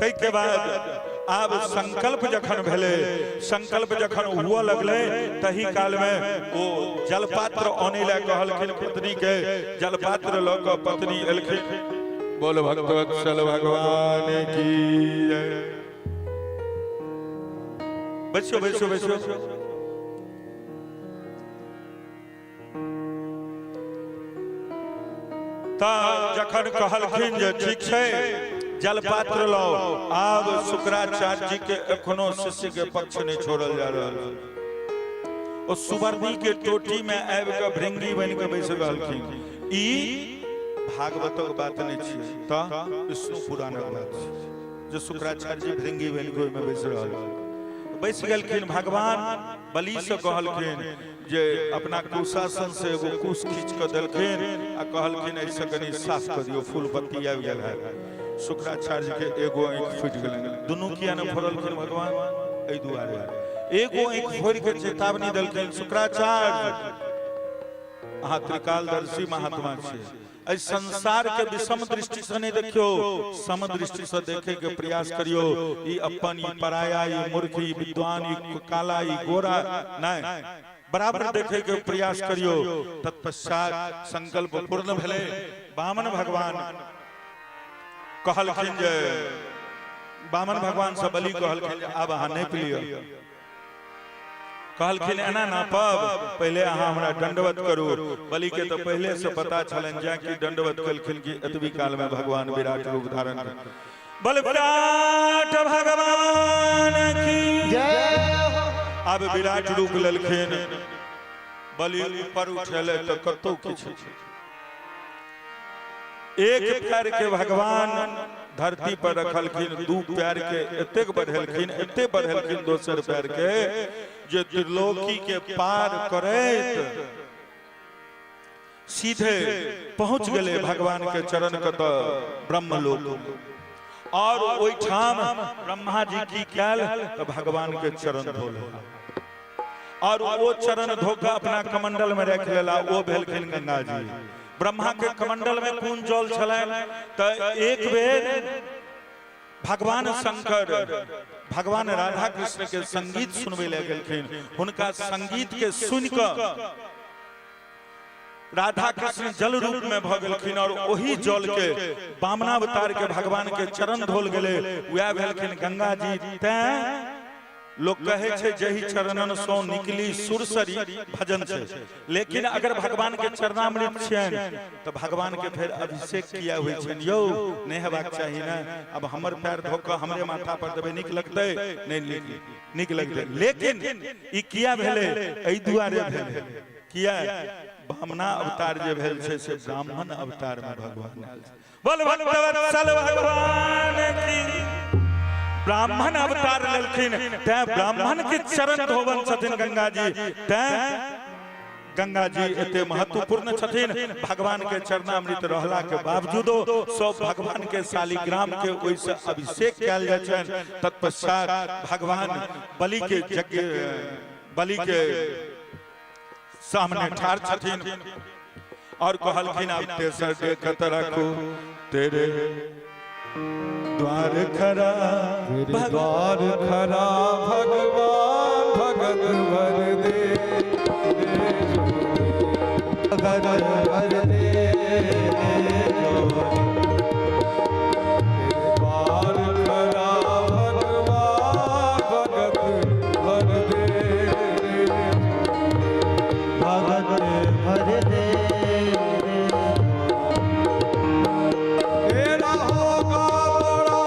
तैं के बाद आब संकल्प जखन भेलै, संकल्प जखन हुअ लगलै तही काल में ओ जलपात्र अनै लए कहलखिन पत्नी के। जलपात्र लऽ कऽ पत्नी एलखिन। बोल भक्तवत्सल भगवान की जय। बैसो बैसो बैसो। तऽ जखन कहलखिन जे ठीक छै जलपात्र लाओ, आब शुक्राचार्य जी के एखनो शिष्य के पक्ष नहीं छोड़ल जा रहल छै। ओ सुवर्णी के टोटी में आबि कऽ भृंगी बनि कऽ बैस रहलखिन। ई भागवतक बात नहि छियै, तऽ विष्णु पुराणक बात छै जे शुक्राचार्य जी भृंगी बनि कऽ ओहिमे बैस रहल बैस गेलखिन। भगवान बलि से कहलखिन जे अपना कुशासन से एगो कुश खींच कऽ देलखिन आ कहलखिन एहिसँ कनि साफ कऽ दियौ, फूल पत्ती आबि गेल है। शुक्राचार्य के एगो आँखि फूटि गेलनि। दुनू किया ने फोड़लखिन भगवान? एहि दुआरे एगो आँखि फोड़ि के चेतावनी देलखिन, शुक्राचार्य अहाँ त्रिकालदर्शी महात्मा छियै, एहि संसार के विषम दृष्टि से नहीं देखियो, सम दृष्टि से देखे के प्रयास करियो। ई अपन, ई पराया, ई मूर्ख, ई विद्वान, ई काला, ई गोरा, नहीं, बराबर देखे के प्रयास करियो। तत्पश्चात संकल्प पूर्ण भेलै। वामन भगवान कहलखिन जे वामन भगवान से बलि कहलखिन जे आब अहाँ नहि पिलियो। कहलखिन एना नापब, पहिले अहाँ हमरा दंडवत करू। बलि के तऽ पहिले से पता छलनि, जा कि दंडवत केलखिन कि एतबी काल में भगवान विराट रूप धारण कर। बल विराट भगवान की जय। आब विराट रूप लेलखिन। बलि ऊपर उठेले तऽ कतौ किछु एक पैर के भगवान धरती पर रखलखिन, दू पैर के एतेक बढ़ेलखिन, एते बढ़ेलखिन दोसर पैर के जे त्रिलोकी के पार करैत सीधे पहुंच गेले भगवान के चरण के तऽ ब्रह्मलोक। और ओहिठाम ब्रह्मा जी की कैल तऽ भगवान के चरण धोल और वो चरण धोकर अपना कमंडल में रख लेला। वो भेलखिन गंगा जी। ब्रह्मा के कमंडल में कोन जल छलनि? तऽ एक बेर भगवान शंकर भगवान राधा कृष्ण के संगीत सुनबै लए गेलखिन। हुनका संगीत के सुनि कऽ राधा कृष्ण जल रूप में भऽ गेलखिन और ओही जल के वामनावतार के भगवान के चरण धोल गेलै, वएह भेलखिन गंगा जी। तैं लोक कहै छै जही चरणन सो निकली सुरसरी, भजन छै, लेकिन अगर भगवान के चरणामृत छियनि तऽ भगवान के फेर अभिषेक किया होइ छनि यौ? नहि हेबाक चाही ने। अब हमर पैर धो कऽ हमरे माथा पर देबै, नीक लगतै? नहि नीक, नीक लगतै। लेकिन ई किया भेलै? एहि दुआरे भेलै किया ब्राह्मणा अवतार जे भेल छै से ब्राह्मण अवतार में भगवान आयल छै। बोल भगवत्सल भगवान की। ब्राह्मण अवतार लेलखिन, तैं ब्राह्मण के चरण धोवन छथिन गंगा जी। तैं गंगा जी एते महत्वपूर्ण छथिन। भगवान के चरणामृत रहला के बावजूदो सब भगवान के शालिग्राम के ओहिसँ अभिषेक कयल जाइ छनि। तत्पश्चात भगवान बलि के यज्ञ, बलि के सामने ठाढ़ छथिन और कहलखिन, आब तेसर देखत राखू तेरे द्वार खरा, तेरे द्वार खरा भगवान, भगत भर दे, भगत भर दे। तेरे द्वार खरा भगवान, भगत भर दे, भगत भर दे। तेरा होगा बड़ा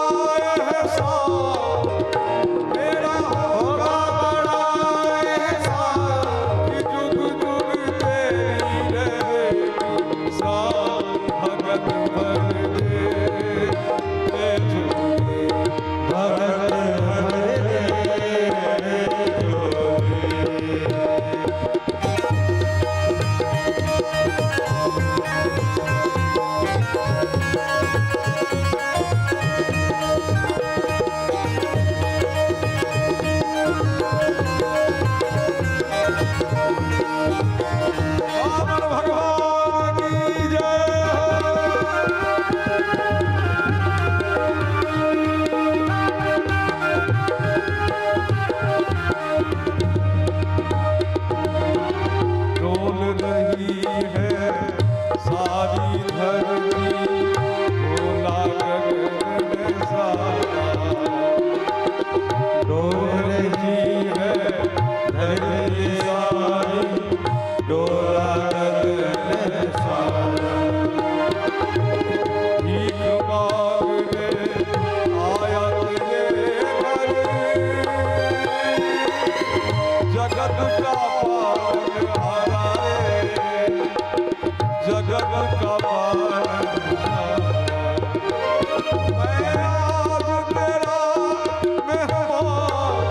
एहसान, तेरा होगा बड़ा एहसान, कि जुग जुग तेरी रहेगी शान, भगत भर दे दे झोली, भगत भर दे। वामन भगवान की जय हो। डोल रही है सारी धरती, डोला गगन में सारा, डोल रही है धरती सारी, डोला गगन में सारा। भीख मांगने आया तेरे घर, जगत का पालन हारा रे, जगत का पालन हारा। मैं आज तेरा मेहमान,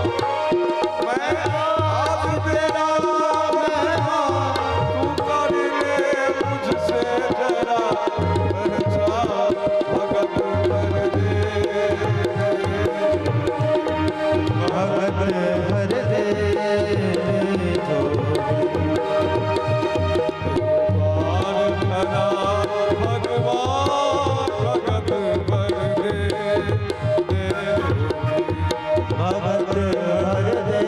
मैं आज तेरा मेहमान, तू कर ले मुझसे जरा पहचान, भगत भर दे, भगत भर दे। द्वार खरा भगवान, भगत भर दे दे। भगत भर दे।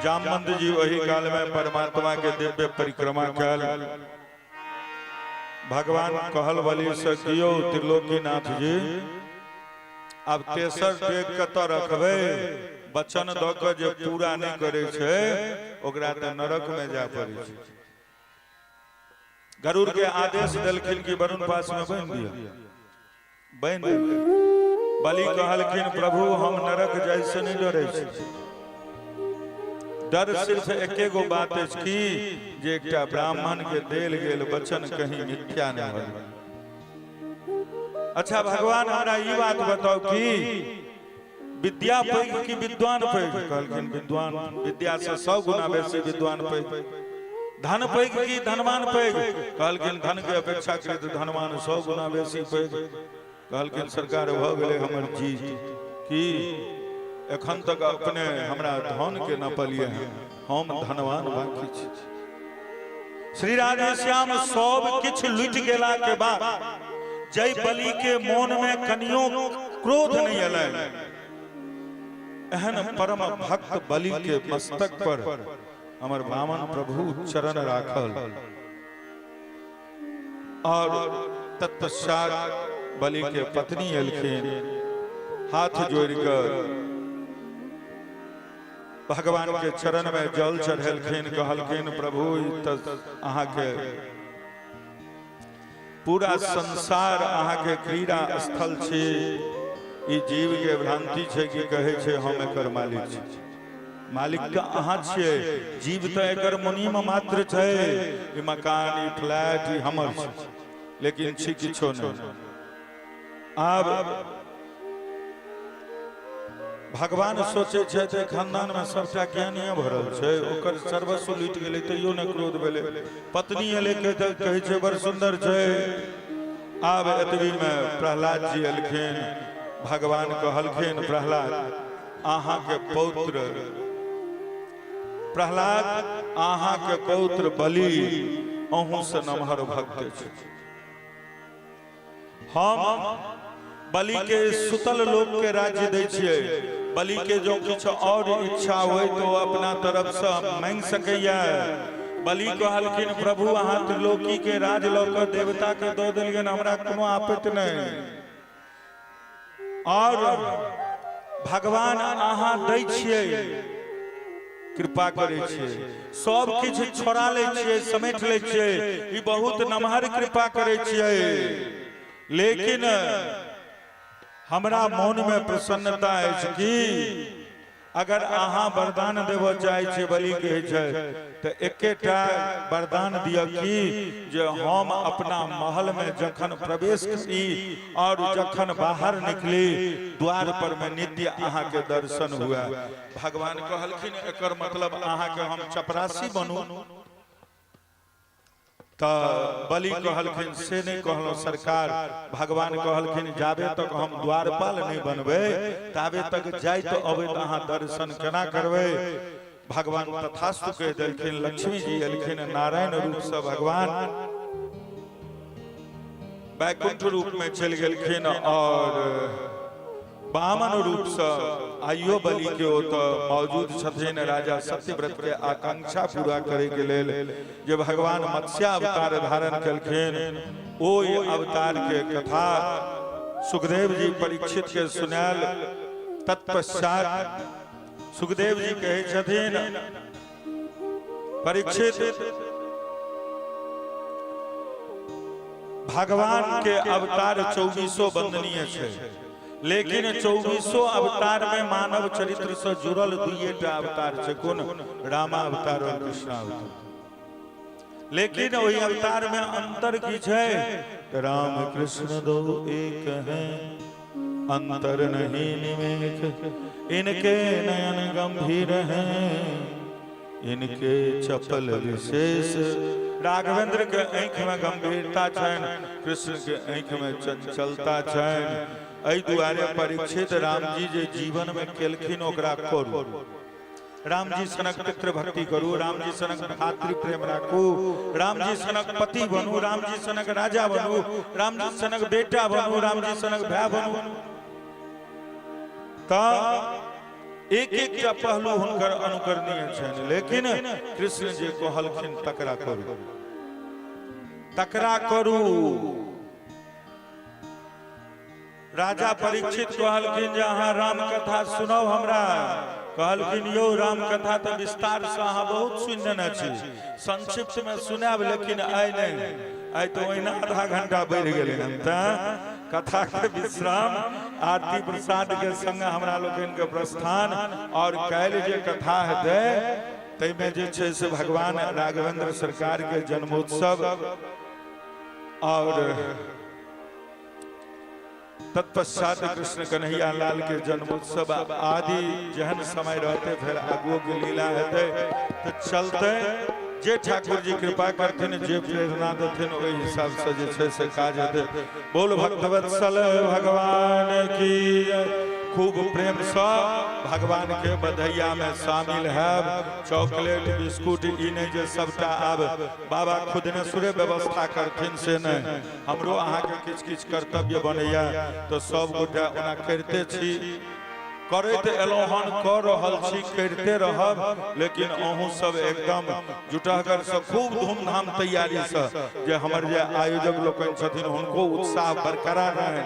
जामवंत जी ओहि काल में परमात्मा के दिव्य परिक्रमा कयल। भगवान कहल बलि से कियो त्रिलोकीनाथ जी, आब तेसर डेग कतऽ रखबै? वचन दऽ कऽ जे पूरा नहि करै छै ओकरा तऽ नरक में जाय पड़ै छै। गरुड़ के आदेश देलखिन कि वरुण पास में बान्हि दिअ। बान्हि देलखिन। बलि कहलखिन प्रभु हम नरक जाय से नहि डरै छी, डर सिर्फ एके गो बात अछि कि जे एकटा ब्राह्मण के देल गेल वचन कहीं मिथ्या नहि भऽ जाय। अच्छा भगवान हमरा ई बात बताउ कि विद्या पैघ कि विद्वान पैघ? कहलखिन विद्वान, विद्या से 100 गुना बेसी विद्वान पैघ। धन पैघ कि धनवान पैघ? कहलखिन धन के अपेक्षा कृत धनवान 100 गुना बेसी पैघ। कहलखिन सरकार भऽ गेलै हमर जीत कि एखन तक अपने हमरा धन के नपलिए हैं, हम धनवान बाकी छी। श्री राधे श्याम सब किछु लुटि गेला के बाद जय बलि के मोन में कनियो क्रोध नहीं एलनि, एहन परम भक्त बलि के मस्तक पर हमर वामन प्रभु चरण राखल और तत्पश्चात बलि के पत्नी एलखिन, हाथ जोड़ि कऽ भगवान के चरण में जल चढ़ेलखिन, कहलखिन प्रभु ई तऽ अहाँके पूरा संसार अहाँके क्रीड़ा स्थल छी, ई जीव के भ्रांति छै कि कहै छै हम एकर मालिक छी। मालिक तऽ अहाँ छियै, जीव तऽ एकर मुनीम मात्र छै। ई मकान, ई फ्लैट, ई हमर छै, लेकिन छी किछो नहि। आब भगवान सोचै छै जे खानदान में सबटा ज्ञानिये भरल छै, ओकर सर्वस्व लुटि गेलै तैयो नहि क्रोध भेलै। पत्नी एलै कहै छै बड़ सुंदर छै। आब एतबी में प्रहलाद जी एलखिन। भगवान कहलखिन प्रहलाद अहाँके पौत्र प्रहलाद अहाँके पौत्र बलि अहूँ से नमहर भक्त छै। हम बलि के सुतल लोक के राज्य दै छियै, बलि के जो किछु और इच्छा होय तो अपना तरफ से मांगि सकैया। बलि कहलखिन प्रभु अहाँ त्रिलोकी के राज लऽ कऽ देवता के दऽ देलियनि, हमरा कोनो आपत्ति नहि। और भगवान अहाँ दै छियै, कृपा करै छियै, सब किछु छोड़ा लै छियै, समेट लै छियै, ई बहुत नमहर कृपा करै छियै, लेकिन हमरा मन में प्रसन्नता अछि कि अगर अहाँ वरदान देबऽ चाहै छियै बलि कहै छै तऽ एकेटा वरदान दिअ कि जे हम अपना महल में जखन प्रवेश करी और जखन बाहर निकली द्वार पर में नित्य अहाँ के दर्शन हुए। भगवान कहलखिन एकर मतलब अहाँ के हम चपरासी बनू? तऽ बलि कहलखिन से नहि कहलहुँ सरकार। भगवान कहलखिन जाबे तक हम द्वारपाल नहि बनबै ताबे तक जाइत अबैत अहाँ दर्शन केना करबै? भगवान तथास्तु कहि देलखिन। लक्ष्मी जी एलखिन नारायण रूप से, भगवान वैकुंठ रूप में चलि गेलखिन और वामन रूप से आइयो बलि के ओतऽ मौजूद छथिन। राजा सत्यव्रत के आकांक्षा पूरा करे के लेल जे भगवान मत्स्यावतार धारण केलखिन, ओहि अवतार के कथा सुखदेव जी परीक्षित के सुनायल। तत्पश्चात सुखदेव जी कहै छथिन परीक्षित, भगवान के अवतार 24 वंदनीय छै, लेकिन 24 अवतार में मानव चरित्र से जुड़ल दुइएटा अवतार छै। कोन? रामावतार और कृष्णावतार। लेकिन ओहि अवतार में अंतर की छै? राम कृष्ण दो एक हैं, अंतर नहीं निमेख, इनके नयन गंभीर हैं, इनके चपल विशेष। राघवेंद्र के आँखि में गंभीरता छनि, कृष्ण के आँखि में चंचलता छनि। एहि दुआरे परीक्षित रामजी जे जीवन में केलखिन ओकरा करू। रामजी सनक पितृभक्ति करू, रामजी सनक भातृ प्रेम राखू, रामजी सनक पति बनू, रामजी सनक राजा बनू, रामजी सनक बेटा बनू, रामजी सनक भाय बनू। तऽ एक एकटा पहलू हुनकर अनुकरणीय छनि। लेकिन कृष्ण जे कहलखिन तकरा करू, तकरा करू। राजा परीक्षित कहलखिन जे अहाँ राम कथा सुनाउ हमरा। कहलखिन यौ राम कथा तऽ विस्तार से अहाँ बहुत सुनि लेने छी, संक्षिप्त में सुनायब, लेकिन आइ नहि, आइ तऽ ओहिना आधा घंटा बढ़ि गेलै हन। तऽ कथा के विश्राम, आरती प्रसाद के संग हमरा लोकनि के प्रस्थान, और काल्हि जे कथा हेतै ताहिमे जे छै से भगवान राघवेंद्र सरकार के जन्मोत्सव और तत्पश्चात कृष्ण कन्हैया लाल के जन्मोत्सव आदि जहन समय रहते फिर आगुओ के लीला हेतै। तऽ चलते जे ठाकुर जी कृपा करथिन, जे प्रेरणा देथिन, ओहि हिसाब से जे छै से काज हेतै। बोल भक्तवत्सल भगवान की। खूब प्रेम से भगवान के बधैया में शामिल हैब। चॉकलेट बिस्कुट ई नहि जे सबटा आब बाबा खुद ने सुरे व्यवस्था करथिन से नहि, हमरो अहाँके किछु किछु कर्तव्य बनैया। तऽ सब गोटे ओना करिते छी, करैत एलहुँ हन, कऽ रहल छी, करिते रहब, लेकिन अहूँ सब एकदम जुटहगरसँ खूब धूमधाम तैयारीसँ जे हमर जे आयोजक लोकनि छथिन हुनको उत्साह बरकरार रहनि।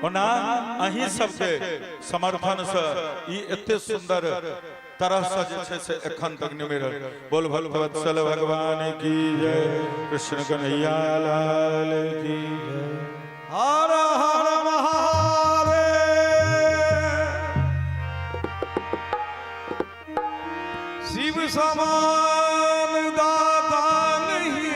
ओना अहीं सबके समर्थनसँ ई एते सुन्दर तरहसँ जे छै से एखन तक निमेरल। बोल भगवत्सल भगवान की जय, कृष्ण कन्हैया लाल की जय। हर हर महादेव। शिव समान दाता नहीं है।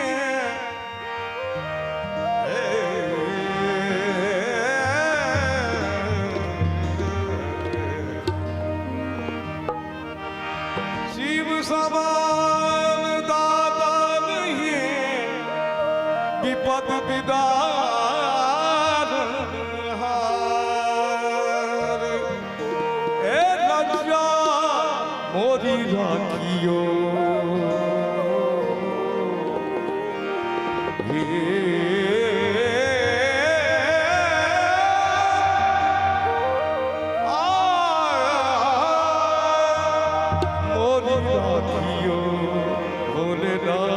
शिव समान दाता नहीं है, विपद विदार हार। ए लज्जा मोरी राखियो, हे मोरी राखियो भोलेनाथ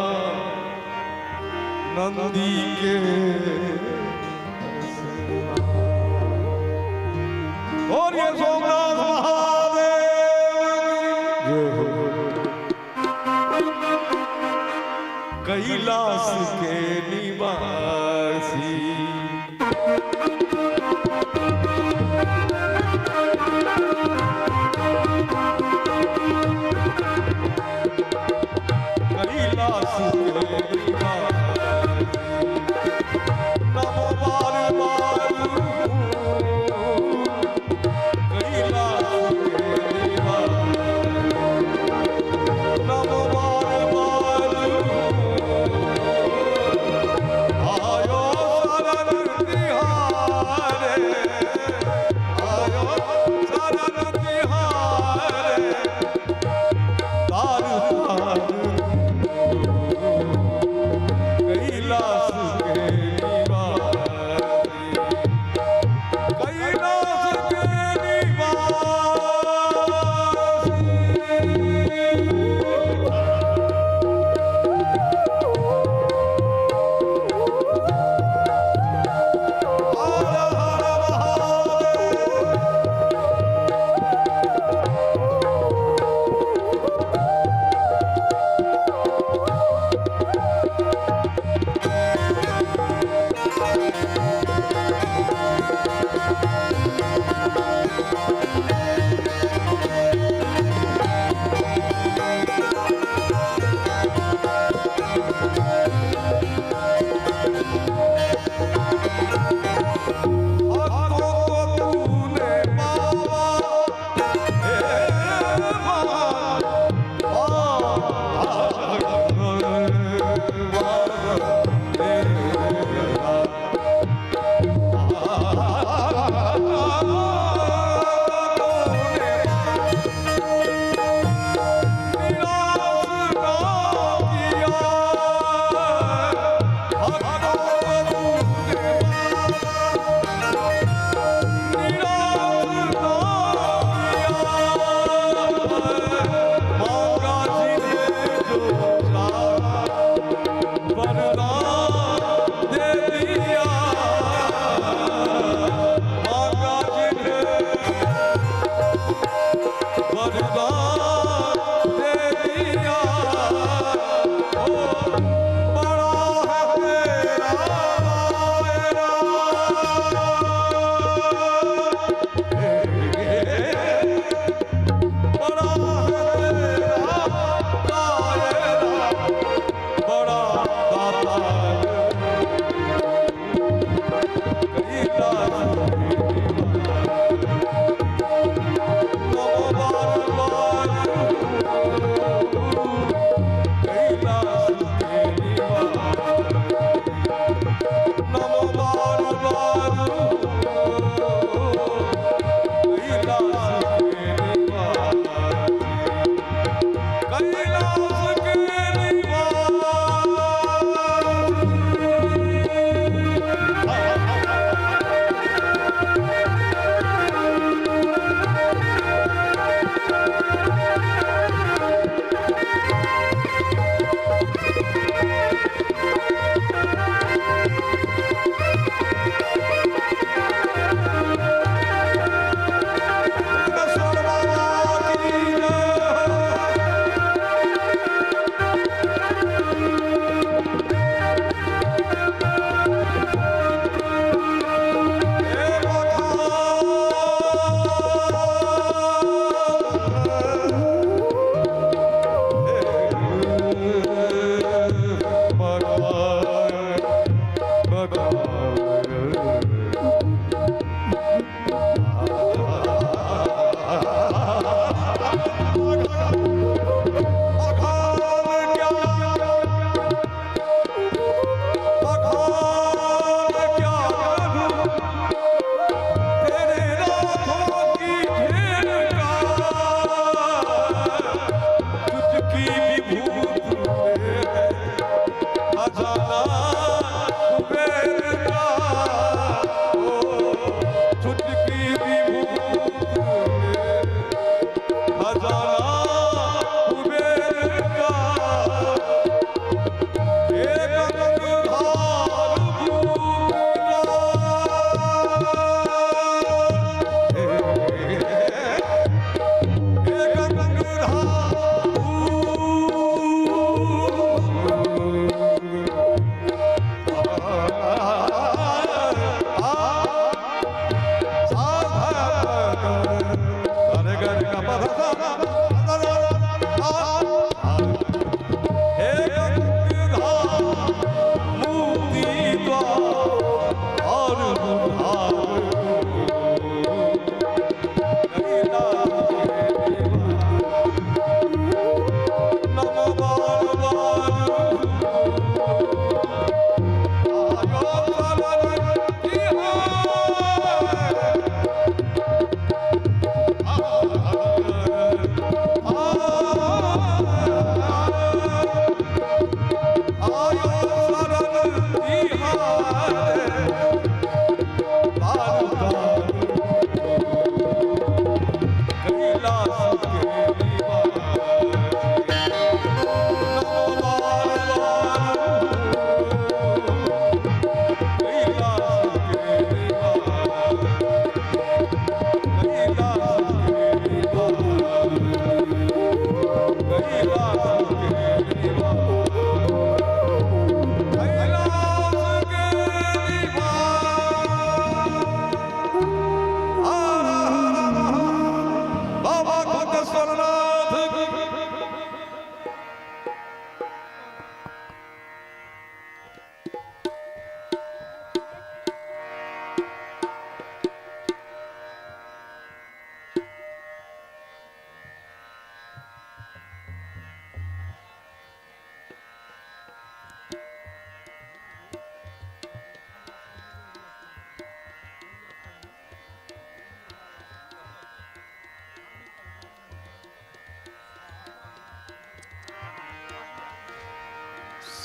नंदी के। और ये सोमनाथ महादेव कैलाश के निवासी। कैलाश के निवासी नमो बार बार, कैलाश के निवासी नमो बार बार।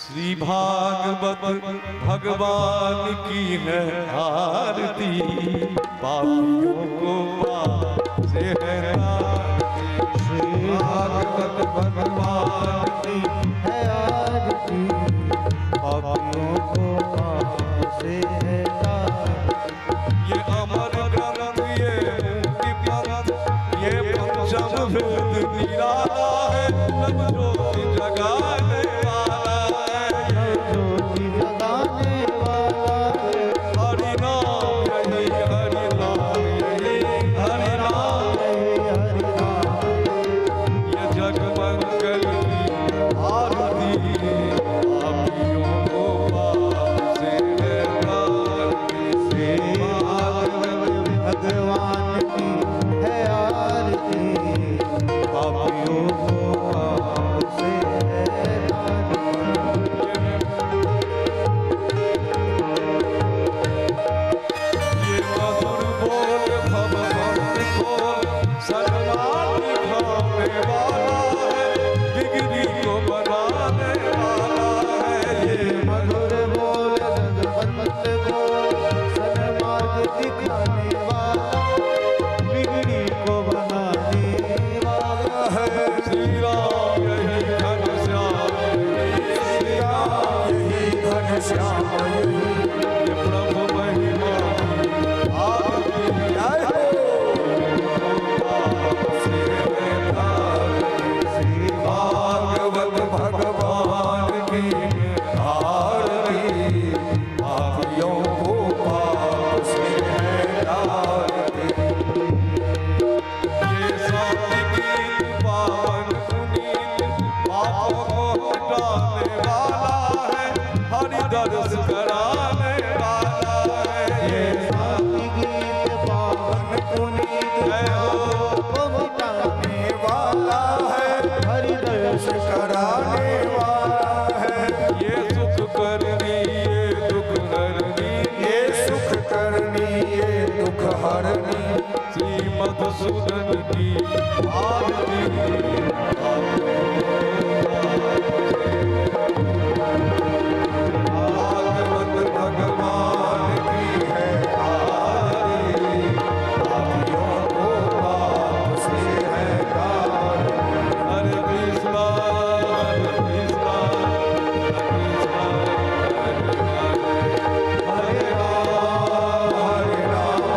श्री भागवत भगवान की है आरती, पापियों को पाप से है तारती। श्री भागवत भगवान की है आरती, पापियों को पाप से है तारती। ये अमर ग्रंथ, ये मुक्ति पंथ, ये पंचम वेद निराला है, नव ज्योति जगाने वाला है। नव ज्योति जगाने वाला है। हरि नाम यही, हरि नाम यही, हरि नाम यही हरि नाम। ये जग मंगल की आरती, पापियों को पाप से है तारती। श्री भागवत भगवान की है आरती, पापियों को पाप से है तारती। ये मधुर बोल भव भक्त खोल, सन्मार्ग दिखाने वाला है, बिगड़ी को बनाने वाला है। ये मधुर बोल जगवंत बोल, सन्मार्ग दिखाने वाला, बिगड़ी को बनाने वाला है। श्री राम यही घनश्याम यही, श्री राम यही घनश्याम यही। ये प्रभु महिमा की आरती, जय हो। पाप से है तारती। श्री भागवत भगवान की आरती, पापियों को पाप से है तारती। ये शांति गीत पावन पुनीत, पापों को हटाने वाला है, हरि दर्श कराने वाला है। ये शांति गीत पावन पुनीत, जय हो। को मिटाने वाला है, हरि दर्श कराने वाला है। ये सुख करनी ये दुख हरनी, ये सुख करनी ये दुख हरनी। श्री मधुसूदन की आरती, भागवत भगवान की है आरती, पापियों को पाप से है तारती। हरे कृष्णा हरे कृष्णा कृष्णा हरे हरे, हरे राम हरे राम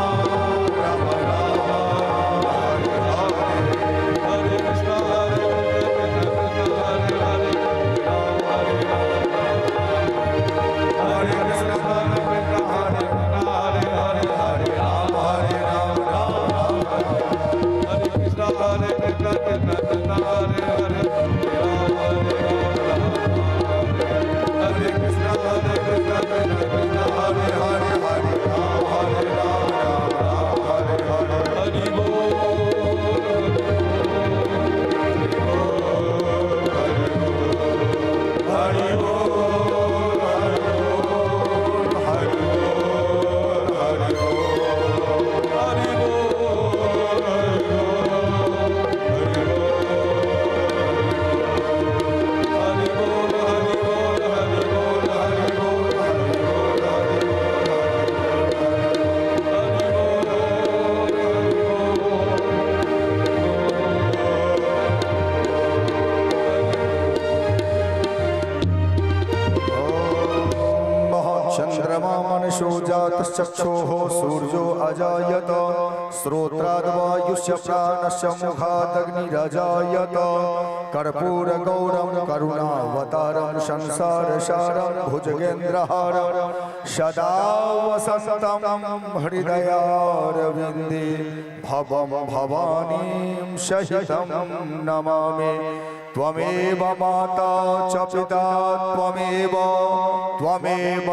राम राम हरे हरे। हरे कृष्णा हरे कृष्णा कृष्ण कृष्ण हरे हरे, राम हरे राम हरे कृष्ण हरे कृष्ण हरे हरे हरे हरे राम हरे राम राम राम हरे। हरे कृष्णा हरे कृष्णा कृष्ण कृष्ण हरे हरे, राम हरे राम राम राम हरे। हरे कृष्ण हरे कृष्ण कृष्ण कृष्ण हरे हरे, हरे राम हरे राम राम राम हरे हरे। हरि बोल हरि बोल हरि बोल हरि बोल हरि बोल। हरि बोल हरि बोल हरि बोल हरि बोल हरि बोल हरि बोल हरि बोल हरि बोल हरि बोल हरि बोल। चंद्रमा मनुषो जातश्चक्षोः सूर्यो अजायत, श्रोत्राद्वायुश्च प्राणश्च मुखादग्निरजायत। कर्पूरगौरं करुणावतारं संसारसारं भुजगेन्द्रहारं सदा वसन्तं हृदयारविन्दे भवं भवानीं सहितं नमामि। त्वमेव माता च पिता त्वमेव, त्वमेव